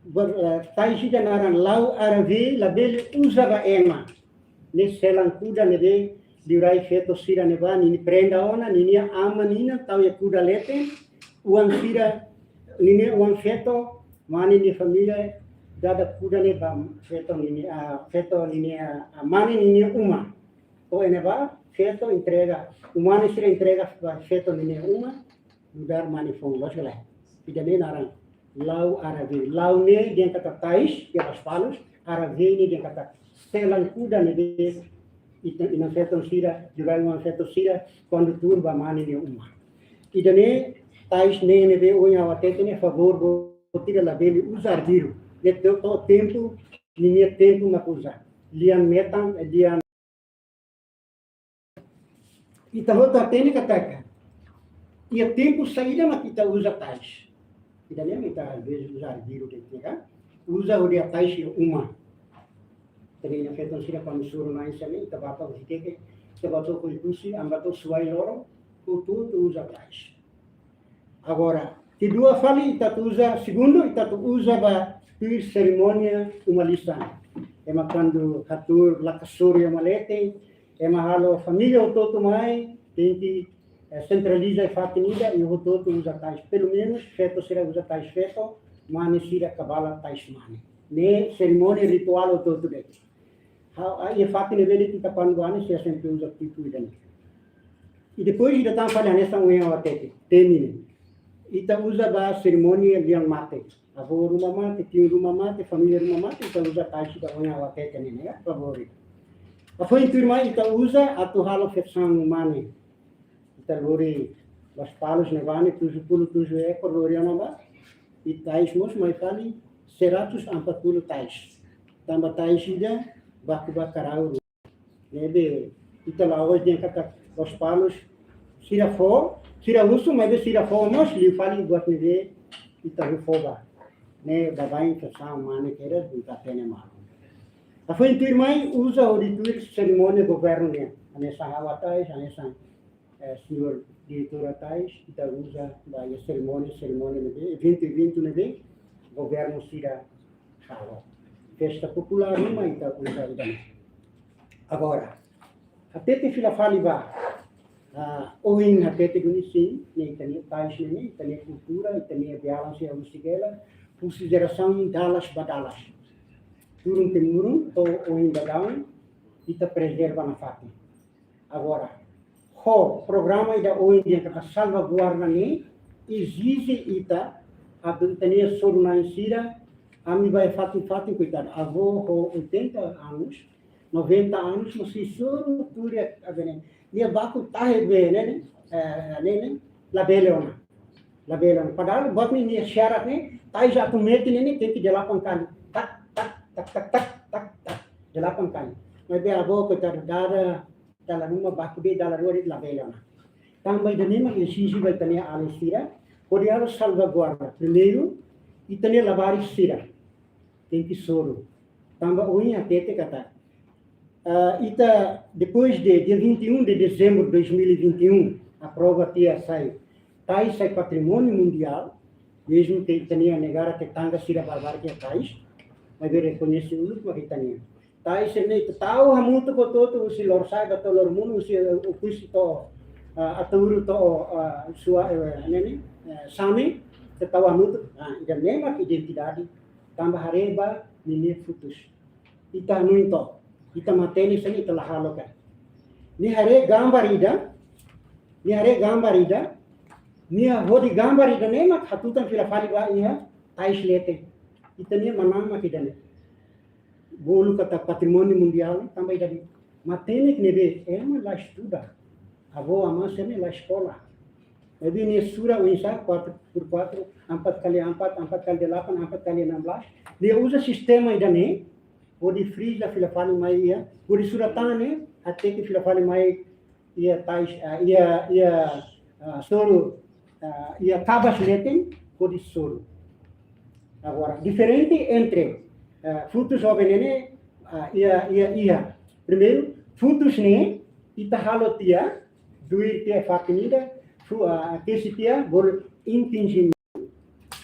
Ber-, eh, tais ida naran Lau Aravi, labele uza ba ema. Ne'e selan kuda ne'ebé liurai feto sira ne'ebá, ninia prenda ona, ninia aman-inan tau iha kuda leten, oan sira, ninia oan feto, mane nia família, dada kuda ne'e ba feto ninia, ah, feto ninia, ah, mane ninia uma. To'o iha ne'ebá, feto entrega, umane sira entrega ba feto ninia uma, nu'udar mane foun, loos ka lae. Ida-ne'e naran Lau Aravi. Lau ne'e dehan katak tais, iha Lospalos, Aravi ne'e dehan katak selan kuda ne'ebé ita, inan-feton sira, liurai oan feto sira, kuandu tuur ba mane nia uma. Ida-ne'e, tais ne'e ne'ebé ohin ha'u hatete ne'e favór boot ida, labele uza arbiru. Ne'e to'o, to'o tempu, ninia tempu mak uza. Lian metan, eh, lian Ita hotu hatene katak, iha tempu saida mak ita uza tais. Ida-ne'e mak ita às vezes uza arbiru de'it, kan? uza hodi atais iha uma. Ita-nia feton sira kuandu soru-na'in sira-ne'e, ita bá tau husi keke, ita bá tau Oekusi, Ambato, Suai, Loro, hotu-hotu uza tais. Agora, kedua fali ita atu uza, segundu, ita atu uza ba tuir serimónia uma lisan. Ema kuandu hatuur laka soru iha uma leten, ema halo família hotu-hotu mai, tenke, eh, sentraliza iha fatin ida, i hotu-hotu uza tais. Pelumenus, feto sira uza tais feto, mane sira kabala tais mane. Ne'e serimónia rituál hotu-hotu de'it. Ha, a, iha fatin ne'ebé de'it ita kuandu bá ne'e sira sempre uza tipu ida-ne'e. I depois ida tan fali hanesan ohin ha'u hatete, temi ne'e. Ita uza ba serimónia lian mate. Avó ruma mate, tiu ruma mate, família ruma mate, ita uza tais ida ohin ha'u hatete ne'e, ne'e, favór. Hafoin tuirmai ita uza atu halo festaun mane. Ita lori Lospalos ne'ebá ne'e tujuh puluh tujuh ekor lori ona bá. I tais mós mai fali seratus empat puluh tais. Tanba tais ida baku ba karau. Ne'ebé ita la'ós dehan katak Lospalos sira fó, sira husu, maibé sira fó mós liu fali buat ne'ebé ita liu fó bá. Ne'e baibain festaun mane kedas, ita hatene malu. Hafoin tuirmai uza hodi tuir serimónia governu nian. Hanesan ha'u hatais, hanesan, eh, señór diretór hatais, ita uza ba iha serimónia, serimónia ne'ebé, eventu, eventu ne'ebé governu sira halo. Festa populár ruma ita uza ida-ne'e. Agora, hatete fila fali ba, ah, ohin hatete duni sin, ne'e ita-nia tais ne'e, ita-nia kultura, ita-nia bialan sira husi hela, husi jerasaun dalas ba dalas. Turun temurun, to'o ohin daudaun, ita prezerva nafatin. Agora, ho programa ida ohin dehan katak salvaguarda ne'e, ezije ita, atu ita-nia soru-na'in sira, ami bá iha fatin-fatin, koitadu, avó ho oitenta anos, noventa anos, mós sei soru tuir, a ver, ne'e, nia baku tahe be, ne'e, ne'e, eh, ne'e, ne'e, labele ona. Labele ona. Padahal buat ne'e nia syarat ne'e, tais atu metin ne'e, ne'e tenke delapan kali. Tak, tak, tak, tak, tak, tak, tak. Delapan kali. Maibé avó koitadu dada, dala ruma baku de'it, dala rua de'it labele ona. Tanba ida-ne'e mak ezije ba ita-nia alin sira, hodi halo salvaguarda. Primeiru, ita-nia labarik sira tenke soru. Tanba ohin hatete katak, ah, ita, depois de dia vinte e um de dezembro de dois mil e vinte e um, aprova tiha sai tais sai patrimóniu mundiál, mezmu ke ita-nia negara tetangga sira barbarak iha tais, maibé rekoñese uluk mak ita-nia. Tais ne'e ita tau hamutuk hotu-hotu husi Lorosa'e ba to'o Loromonu, husi, eh, Oekusi to'o, ah, Ataúru to'o, ah, Suai, eh, ne'e ne'e, eh, Same, ita tau hamutuk, ah, ida-ne'e mak identidade, tanba haree ba ninia futus. Ita hanoin to'ok, ita matenek sira-ne'e ita la halo ka. Nia haree gambar ida, nia haree gambar ida, nia hodi gambar ida-ne'e mak hatutan fila fali ba iha tais leten. Ita-nia manán mak ida-ne'e. Bolu katak patrimóniu mundiál, tanba ida-ne'e. Matenek ne'ebé ema la estuda. Avó amá sira-ne'e la eskola. Jadi nia sura oinsá, kuatru por kuatru, empat kali empat, empat kali delapan, empat kali enam belas. Nia uza sistema ida-ne'e, hodi friza fila fali mai iha, hodi sura tan ne'e, hateke fila fali mai iha tais, ah, iha, iha, ah, soru, ah, iha kabas leten, hodi soru. Agora, diferente entre, ah, futus ho be ne'e ne'e, ah, iha, iha, iha. Primeiru, futus ne'e, ita halo tiha, duir tiha fatin ida, fu-, ah, kesi tiha, bolu intinjin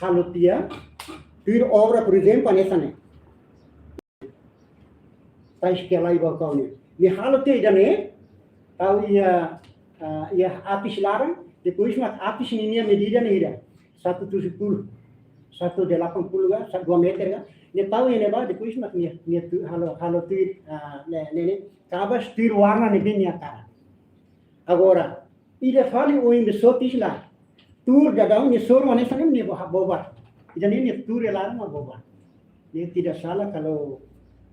halo tiha, tuir obra, por ezemplu, hanesan ne'e. Tais Kiala'i Baucau ne'e. Nia halo tiha ida-ne'e, tau iha, ah, iha atis laran, depois mak atis ninia medida ne'e ida. Satu tujuh puluh, satu delapan puluh ka, satu dua meter ka. Nia tau iha ne'ebá, depois mak nia, nia tu-, halo, halo tuir, ah, ne'e, ne'e, ne'e, kabas tuir warna ne'ebé nia hakarak. Agora, ida fali ohin be sotis la. Tuur daudaun nia soru hanesan ne'e nia bo-, bobar. Ida-ne'e nia tuur iha laran mak bobar. Ne'e tidak salah kalau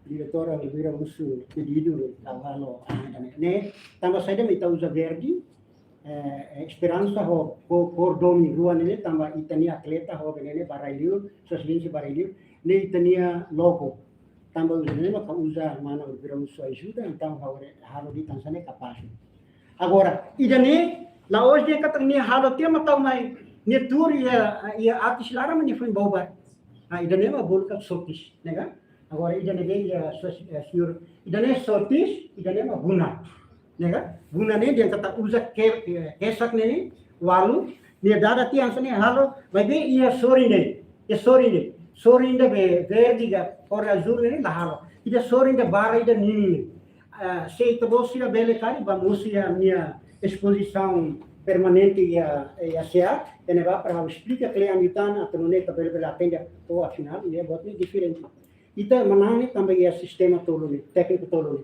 diretór Oliveira husu pedidu ha'u halo, ah, ida-ne'e. Ne'e, tanba saida mak ita uza verde, eh, eh, esperansa ho, ho kór domin rua ne'e, tanba ita-nia atleta ho be ne'e ne'e ba rai-liur, Suazilense ba rai-liur, ne'e ita-nia logo. Tanba uza ne'e maka uza mana Oliveira husu ajuda, entaun ha'u re-, halo de'it hanesan ne'e kapás. Agora, ida-ne'e, la'ós dehan katak nia halo tiha mak tau mai, nia tuur iha, iha atis laran mak nia foin bobar. Ah, ida-ne'e mak bolu katak sotis, ne'e ka? Agora ida-ne'e, ya, so-, eh, señór, ida-ne'e sotis, ida-ne'e mak buna, ne'e ka? Buna ne'e dehan katak uza ke, eh, kesak ne'e, walu, nia dada tiha hanesan ne'e halo, maibé iha sorin de'it, iha sorin de'it, sorin ida be verde ka, kór azúl ne'e la halo. Ida sorin ida barak ida ninin ne'e. Ah, se ita-boot sira bele karik, ba mosu iha nia espozisaun permanente iha, iha SEAT, ita-nia ba para esplika kle'an liután, atu nune'e ita bele, bele atende ho afinál, iha buat ne'e diferente. Ita manán ne'e tanba iha sistema tolu ne'e, tékniku tolu ne'e.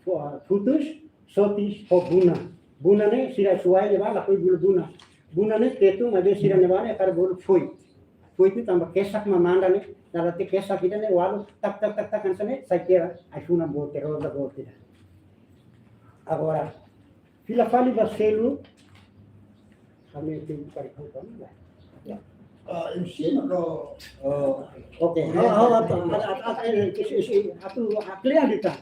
Fu-, ah, futus, sotis, ho buna. Buna ne'e, sira suai ne'ebá, lakohi bolu buna. Buna ne'e tetun, maibé sira ne'ebá ne'e hakarak bolu foit. Foit ne'e tanba kesak mak manda ne'e, dala te kesak ida ne'e walu, tak, tak, tak, tak, hanesan ne'e, sai kedas, ai-funan boot, roza boot ida. Agora, fila fali ba selu, kami itu cari kau kami lah. Ya. Ah, ensina ko. Oh, oke. Ha'u, ha'u, atu, atu, atu, atu, atu, atu, atu, kle'an liután.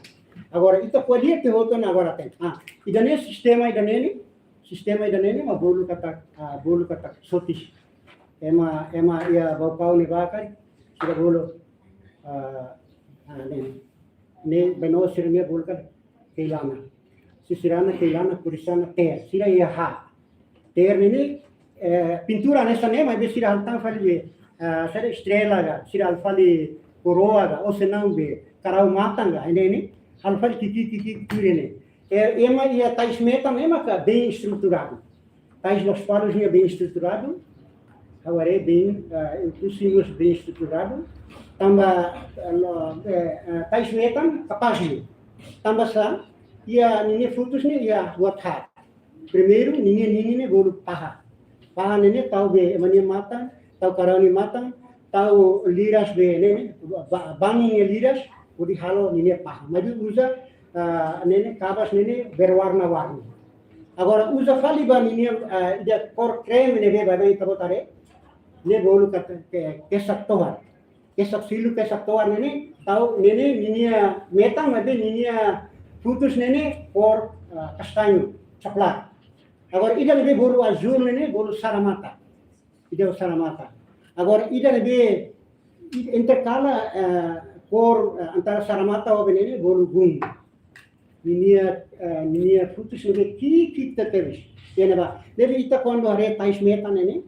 Agora, ita ko'alia tiha hotu ona agora tem. Ah, ida-ne'e sistema ida-ne'e ne'e, sistema ida-ne'e ne'e mak bolu katak, ah, bolu katak sotis. Ema, ema iha Baucau ne'ebá karik, sira bolu, ah, ah, ne'e, ne'e, beno sira-nia bolu katak keilana. Sisirana, keilana, kurisana, te'er. Sira iha haat. Te'er ne'e ne'e, eh, pintura hanesan ne'e, maibé sira halo tan fali be, ah, saida, estrela ka, sira halo fali koroa ka, ou senão be karau matan ka, ne'e ne'e, halo fali ki'ik, ki'ik, ki'ik, ki'ik ne'e. Eh, ema iha tais metan ne'e maka bem estruturadu. Tais Lospalos ne'e bem estruturadu, agora é bem, ah, Oekusi mós bem estruturadu. Tanba, ah, no, eh, ah, tais metan kapás ne'e. Tanba sá, iha ninia futus ne'e iha buat haat. Primeiru, ninia ninin ne'e bolu paha. Paha ne'e ne'e tau be ema nia matan, tau karau nia matan, tau liras be ne'e ne'e, ba-, bangin nia liras, hodi halo ninia paha. Maibé uza, ah, ne'e ne'e kabas ne'e ne'e berwarna-warni. Agora uza fali ba ninia, ah, ida kór kreme ne'ebé ba ita-boot haree, ne'e bolu katak ke-, kesak tohar. Kesak silu, kesak tohar ne'e ne'e, tau ne'e ne'e ninia metan, maibé ninia futus ne'e ne'e kór, ah, kastañu, coklat. Agora ida ne'ebé bolu azúl ne'e ne'e bolu saramata. Ida saramata. Agora ida ne'ebé, i-, interkala, eh, kór, eh, antara saramata ho be ne'e ne'e bolu gun. Ninia, eh, ninia futus ne'ebé ki'ik, ki'ik tebetebes. Iha ne'ebá. Ne'ebé ita kuandu haree tais metan ne'e ne'e,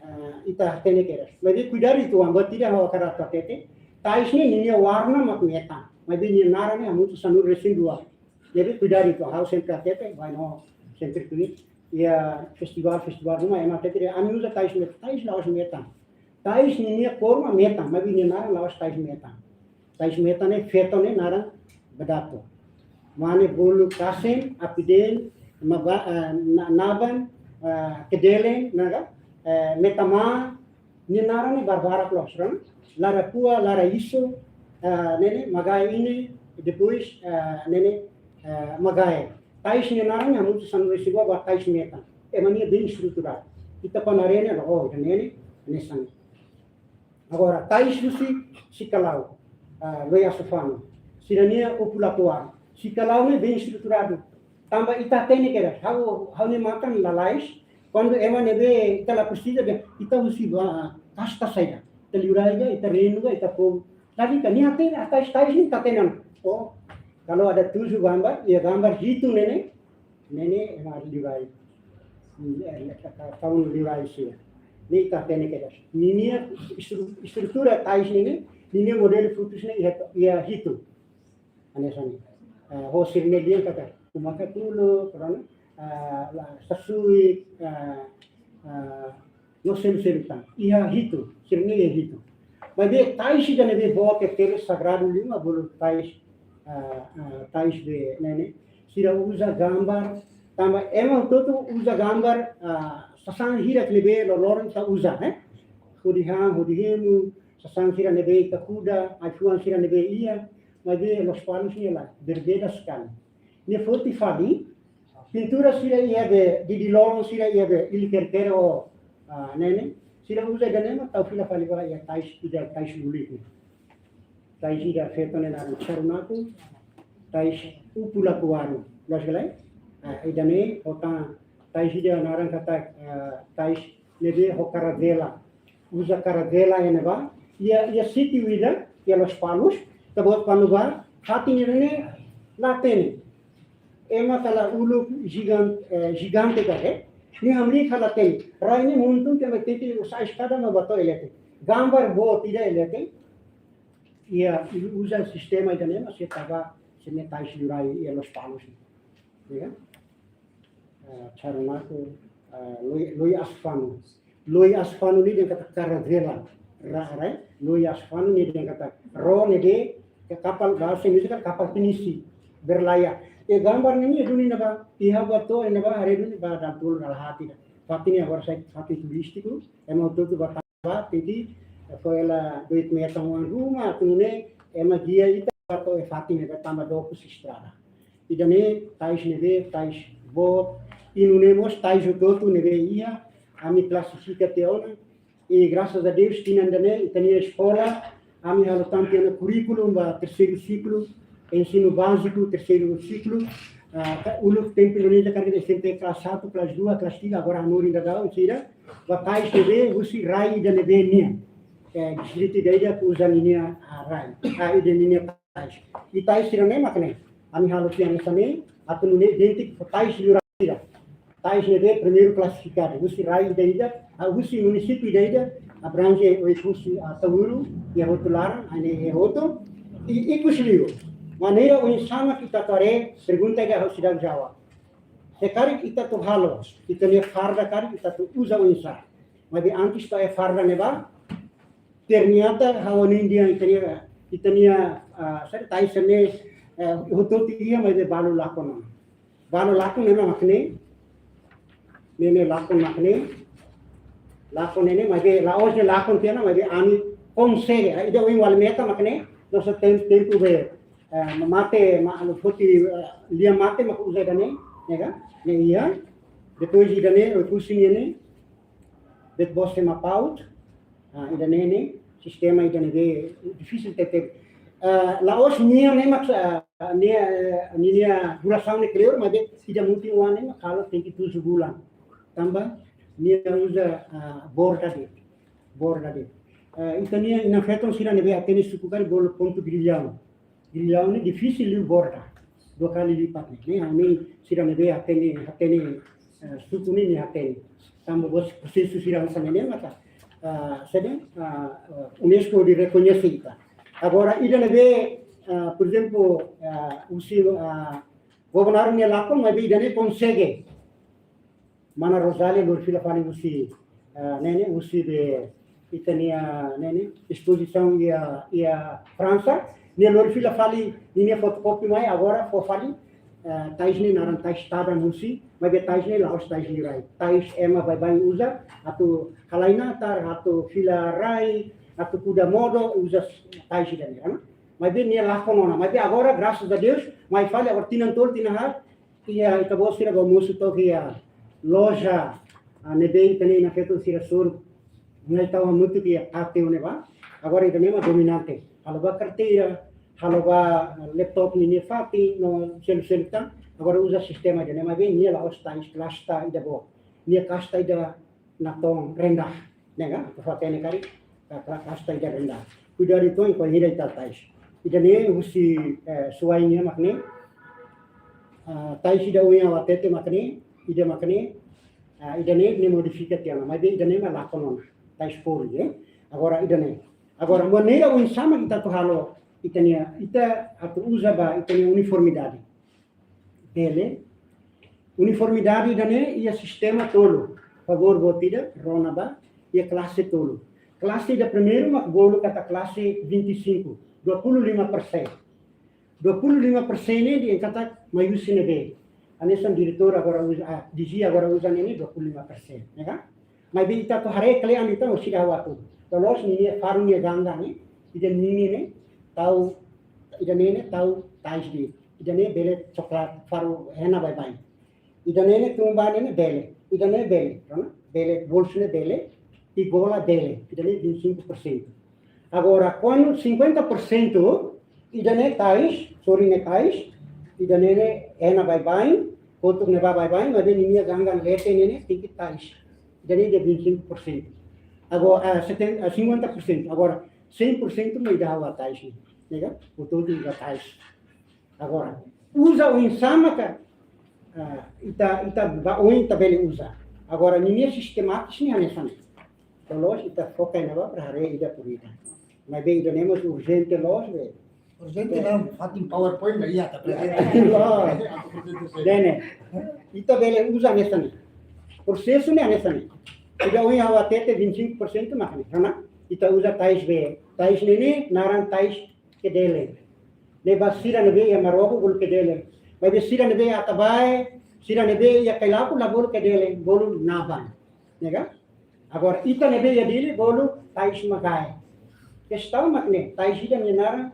eh, ita hatene kedas. Maibé kuidadu uitoan, buat ida ha'u hakarak atu hatete. Tais ne'e ninia warna mak metan. Maibé nia naran ne'e hamutuk sanulu-resin-rua. Ne'ebé kuidadu uitoan, ha'u sempre hatete, bainhira sempre tuir. Iha festivál, festivál ruma, ema hatete dehan ami uza tais metan, tais la'ós metan. Tais ninia kór mak metan, maibé nia naran la'ós tais metan. Tais metan ne'e feto ne'e naran Badatu. Mane bolu kasen, apideen, maba-, eh, na-, naban, eh, kedelen, ne'e ka, eh, metan-maan, nia naran ne'e barbarak loos, kan? Laran-pua, laran-isu, eh, ne'e ne'e, magae-ine, depois, eh, ne'e ne'e, eh, magae. Tais nia naran ne'e hamutuk sanulu-resin-rua ba tais metan. Ema nia bem estruturadu. Ita kuandu haree ne'e, oh, ne'e ne'e, hanesan ne'e. Agora, tais husi Sikalau, ah, Loyasu Fanu. Sira-nia Upu Lakowaru. Sikalau ne'e bem estruturadu. Tanba ita hatene kedas, ha'u, ha'u-nia matan lalais, kuandu ema ne'ebé ita la presiza dehan, ita husi ba, kasta saida. Ita liurai ka, ita reinu ka, ita povu. Lalika, nia hatene, tais, tais ne'e ita hatene. Oh, kalau ada tujuh gambar, iha gambar hitu ne'e ne'e, ne'e ne'e ema liurai. Hmm, eh, ka-, ka-, kaum liurai sira. Ne'e ita hatene kedas. Ninia estru-, estrutura tais ne'e ne'e, ninia modelu futus ne'e iha, iha hitu. Hanesan ne'e. Ah, ho sira-nia lian katak Kumakatuluk, karena, ah, la, Sasuik, ah, ah, no selu-selu tan. Iha hitu, sira-nia iha hitu. Maibé tais ida ne'ebé boot tebes, sagradu liu mak bolu tais, ah, ah, tais be ne'e ne'e. Sira uza gambar, tanba ema hotu-hotu uza gambar, ah, sasán hirak ne'ebé loroloron ita uza, eh? Hodi han, hodi hemu, sasán sira ne'ebé ita kuda, ai-fuan sira ne'ebé iha, maibé Lospalos ne'e lae, berbeda sekali. Ne'e foti fali, pintura sira iha be, didi lorong sira iha be, ili kere-kere o, ah, ne'e ne'e, sira uza ida-ne'e mak tau fila fali ba iha tais, ida tais lulik ne'e. Tais ida feto ne'e naran Sarunaku, tais Upu Lakowaru. Loos ka lae? Ah, ida-ne'e, ho tan tais ida naran katak, ah, tais ne'ebé ho karavela. Uza karavela iha ne'ebá, Iha, iha sítio ida, iha Lospalos, ita-boot kuandu bá, fatin ne'e la hatene. Ema kala uluk gigan-, eh, gigante ka, eh? Nia hamriik ka la hatene. Rai ne'e montun ke mai teti uza eskada mak bá to'o iha leten. Gambar boot ida iha leten. Iha, uza sistema ida-ne'e mak sei taba, sei ne'e tais liurai iha Lospalos. Ya. Eh, Charunaco, eh, Loi, Loi Asfano. Loi Asfano ne'e dehan katak karavela. Ra, ra, Loi Asfano ne'e dehan katak ró ne'e dehan kapal bahasa Indonesia kan kapal pinisi berlayar. E gambar ne'e duni ne'ebá, iha bá to'o ne'ebá haree duni bá dan tul rala hati da. Fatin ne'e agora sai fatin turístiku, ema hotu-hotu bá tama, teti, foin hela doit metan wan ruma, atu nune'e, ema gia ita bá to'o e fatin ne'e bá tama dook husi estrada. Ida-ne'e tais ne'ebé, tais boot, i nune'e mós tais hotu-hotu ne'ebé iha, ami klasifika tiha ona, i graças a Deus, tinan ida-ne'e, ita-nia eskola, ami halo tan tiha ona kurríkulu ba terseiru siklu, ensinu báziku, terseiru siklu, ah, ka-, uluk tempu ida-ne'e ita karik S M T kelas satu, kelas dua, kelas tiga, agora hanorin daudaun sira, ba tais ne'ebé, husi rai ida ne'ebé nian. Eh, distritu ida-idak uza ninia, ah, rai, ah, ida ninia tais. I tais sira-ne'e mak ne'e. Ami halo tiha hanesan ne'e, atu nune'e identik ho tais liurai sira. Tais ne'ebé primeiru klasifikadu, husi rai ida-idak, ah, husi munisípiu ida-idak, abranje Oekusi, ah, Ataúro, iha hotu laran, ah, ne'e iha hotu, i ikus liu. Maneira oinsá mak ita atu haree, pergunta ida ha'u seidauk jawab. Se karik ita atu halo, ita-nia farda karik ita atu uza oinsá. Maibé antes to'o iha farda ne'ebá, ternyata ha'u hanoin dehan ita-nia, ita-nia, ah, saida, tais ne'e, eh, hotu-hotu iha maibé balu lakon ona. Balu lakon ne'e mak ne'e, ne'e, ne'e lakon mak ne'e, lakon ne'e ne'e, maibé la'ós ne'e lakon tiha ona, maibé ami konsege, ah, ida ohin wali meta mak ne'e, nosso tem-, tempu be, eh, mate, ma-, anu foti, eh, lia mate mak uza ida-ne'e, ya kan? Ne'e iha, depois ida-ne'e, Oekusi nian ne'e, depois se mapaut, ah, ida-ne'e ne'e, sistema ida ne'ebé difisil tebes. Ah, la'ós nia ne'e mak, ah, nia, eh, nia, nia durasaun ne'e kleur, maibé ida mutin oan ne'e mak halo tenke tujuh bulan. Tanba nia uza, ah, borda de'it, borda de'it. Ah, entaun nia inan-feton sira ne'ebé hatene suku karik bolu pontu grilhaun. Grilhaun ne'e difisil liu borda. Dua kali lipat ne'e. Ne'e, ami sira ne'ebé hatene, hatene, eh, suku ne'e, ne'e hatene. Tanba buat prosesu sira hanesan ne'e maka, ah, saida, ah, ah, UNESCO hodi rekoñese ita. Agora, ida ne'ebé, ah, por ezemplu, ah, husi, ah, governadór nia lakon, maibé ida-ne'e konsege. Mana Rosália lori fila fali husi, ah, ne'e ne'e, husi be ita-nia, ne'e ne'e, espozisaun iha, iha Fransa, nia lori fila fali, ninia fotokópia mai, agora fó fali, ah, tais ne'e naran tais tadan husi, maibé tais ne'e la'ós tais liurai. Tais ema baibain uza, atu halai natar, atu fila rai, atu kuda modo, uza tais ida-ne'e, kan? Maibé nia lakon ona, maibé agora, graças a Deus, mai fali, agora tinan tolu, tinan haat, iha ita-boot sira bá mosu took iha loja, ah, ne'ebé ita-nia inan-feton sira soru. Ngai tau hamutuk iha K T O ne'ebá. Agora ida-ne'e mak dominante. Halo ba karteira, halo ba laptop ninia fatin, no selu-selu tan. Agora uza sistema ida-ne'e maibé nia la'ós tais kasta ida boot. Nia kasta ida natoon rendah. Ne'e kan? Atu hatene karik, ka-, ka-, kasta ida rendah. Kuidadu uitoan, kuandu ita tais. Ida-ne'e husi, eh, Suai nian mak ne'e. Ah, tais ida ohin ha'u hatete mak ne'e, ida mak ne'e. Ah, ida-ne'e ne'e modifika tiha ona, maibé ida-ne'e mak lakon ona. Tais fori, eh. Agora ida-ne'e. Agora, maneira oinsá mak ita atu halo, ita-nia, ita atu uza ba, ita-nia uniformidade. Bele. Uniformidade ida-ne'e iha sistema tolu. Favór boot ida, rona ba, iha klase tolu. Klase ida primeiru mak bolu katak klase vinte e cinco, dua puluh lima persen. Dua puluh lima persen ne'e dehan katak mai husi ne'ebé. Hanesan diretór agora uza, ah, D G agora uza ne'e ne'e dua puluh lima persen, ya kan? Maibé ita atu haree kle'an ita mós sira hawatu. Loloos ninia faru nia ganggang ne'e, ida ninia ne'e tau, ida ne'e ne'e tau tais de'it. Ida ne'e bele soklat faru hena baibain. Ida ne'e ne'e tun ba ne'e ne'e bele. Ida ne'e bele, kan? Bele, bolsu ne'e bele, i gola bele. Ida ne'e vinte e cinco por cento. Agora, kuandu cinquenta por cento, ida ne'e tais, sorin ne'e tais, ida ne'e ne'e hena baibain, kotuk ne'ebá baibain, maibé ninia ganggang leten ne'e ne'e tenke tais. Ida ne'e dehan vinte e cinco por cento. Agora, ah, setenta, ah, cinquenta por cento. Agora, cem por cento mak ida halo tais, ne'e ka? Hotu-hotu tais. Agora, uza oinsá maka, ah, ita, ita ba oin ita bele uza. Agora, ninia sistemátiku ne'e hanesan ne'e. Loloos ita foka iha ne'ebá para haree ida por ida. Maibé ida-ne'e mós urjente loos, be. Urjente não, fatin PowerPoint mak iha, ita aprezenta. Loos. Ne'e ne'e. Ita bele uza hanesan ne'e. Prosesu ne'e hanesan ne'e. Ida ohin ha'u hatete vinte e cinco por cento mak ne'e. Karena ita uza tais be. Tais ne'e ne'e, naran tais Kedele. Ne'e ba sira ne'ebé iha Marrokos bolu Kedele. Maibé sira ne'ebé iha Atabae, sira ne'ebé iha Kailaku la bolu Kedele, bolu Naban. Ne'e ka? Agora, ita ne'ebé iha Dili bolu tais Magae. Kestaun mak ne'e, tais ida nia naran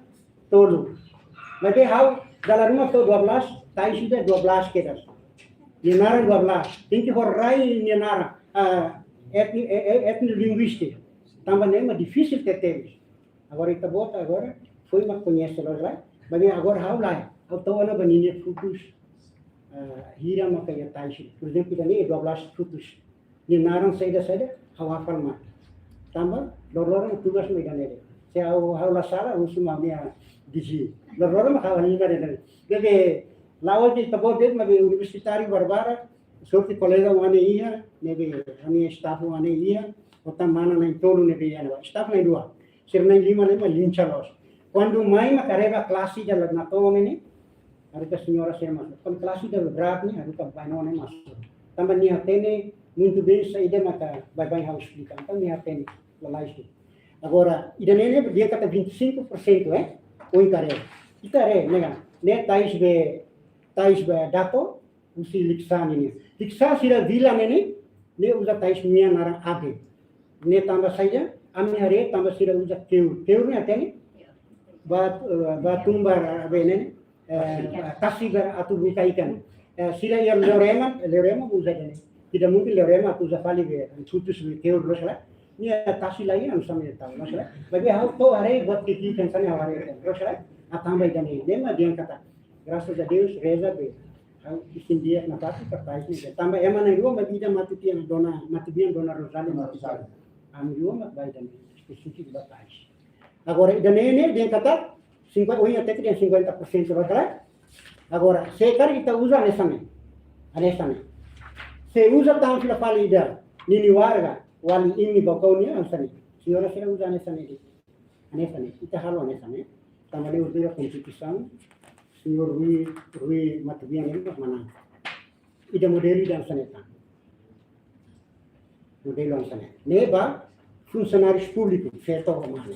tolu. Maibé ha'u, dala ruma to'o dua belas, tais ida dua belas kedas. Nia naran dua belas. Tenke ho rai nia naran, ah, etni-, e-, e-, etnolinguístika. Tanba ne'e mak difisil tebes. Agora ita-boot agora, foin mak koñese loos lai. Maibé agora ha'u lae, ha'u tau ona ba ninia frutus, ah, hira maka iha tais. Por ezemplu, ida-ne'e dua belas frutus. Nia naran saida-saida, ha'u hafal mak. Tanba, loroloron tugas mak ida-ne'e de'it. Se ha'u, ha'u la sala, husu mai ha'u-nia D G. Loroloron mak ha'u halimar ida-ne'e. Ne'ebé, la'ós de'it ita-boot de'it, maibé universitáriu barak-barak, sorte kolega oan ne'e iha, ne'ebé, ami staff oan ne'e iha, ho tan mana na'in-tolu ne'ebé iha ne'ebá. Staff na'in-rua. Sira na'in-lima ne'e mak linxa loos. Kuandu mai mak haree ba klase ida la natoon ne'e, haruka señora sira masuk. Kuandu klase ida la berat ne'e, haruka baibain ne'e masuk. Tanba nia hatene, muitu bem saida maka baibain ha'u esplika. Entaun nia hatene, lalais de'it. Agora, ida-ne'e ne'e, dehan katak vinte e cinco por cento, eh? Oin ita haree. Ita haree, ne'e ka? Ne'e tais be, tais be dato, husi Likisá nian. Likisá sira vila ne'e ne'e, ne'e uza tais nian naran Abe. Ne'e tanba saida, ami haree tanba sira uza keur. Keur ne'e hatene? Ba, eh, ba tumbar, eh, be ne'e, eh, tasi bar atu buka ikan. Eh, sira iha Leorema, Leorema uza ne'e. Tidak mungkin Leorema atu uza fali be, frutus be keur, loos ka lae? Nia tasi lagi, anu sami tau, loos ka lae? Bagi ha'u to'o haree buat kiki kan sana haree, loos ka lae? Ah, tanba ida-ne'e, ne'e mak dehan katak. Graças a Deus, reza be. Ha'u isin di'ak nafatin ba tais ne'e. Tanba ema na'in-rua mak ida mate tiha, dona, matebian, dona Rosália, dona Rosália. Ami rua mak ba ida-ne'e, espesífiku ba tais. Agora, ida-ne'e ne'e, dehan katak, cinquenta, ohin hatete dehan cinquenta por cento loos ka lae? Agora, se karik ita uza hanesan ne'e. Hanesan ne'e. Se uza tan fila fali ida, ninia warga, wali imi ba kau nia, hanesan ne'e. Señora sira uza hanesan ne'e. Hanesan ne'e, ita halo hanesan ne'e. Tanba ne'e uluk kompetisaun, señór Rui, Rui Matobian ne'e mak manán. Ida modelu ida hanesan ne'e tan. Modelu hanesan ne'e. Ne'e ba funsionáriu públiku, setór umanu.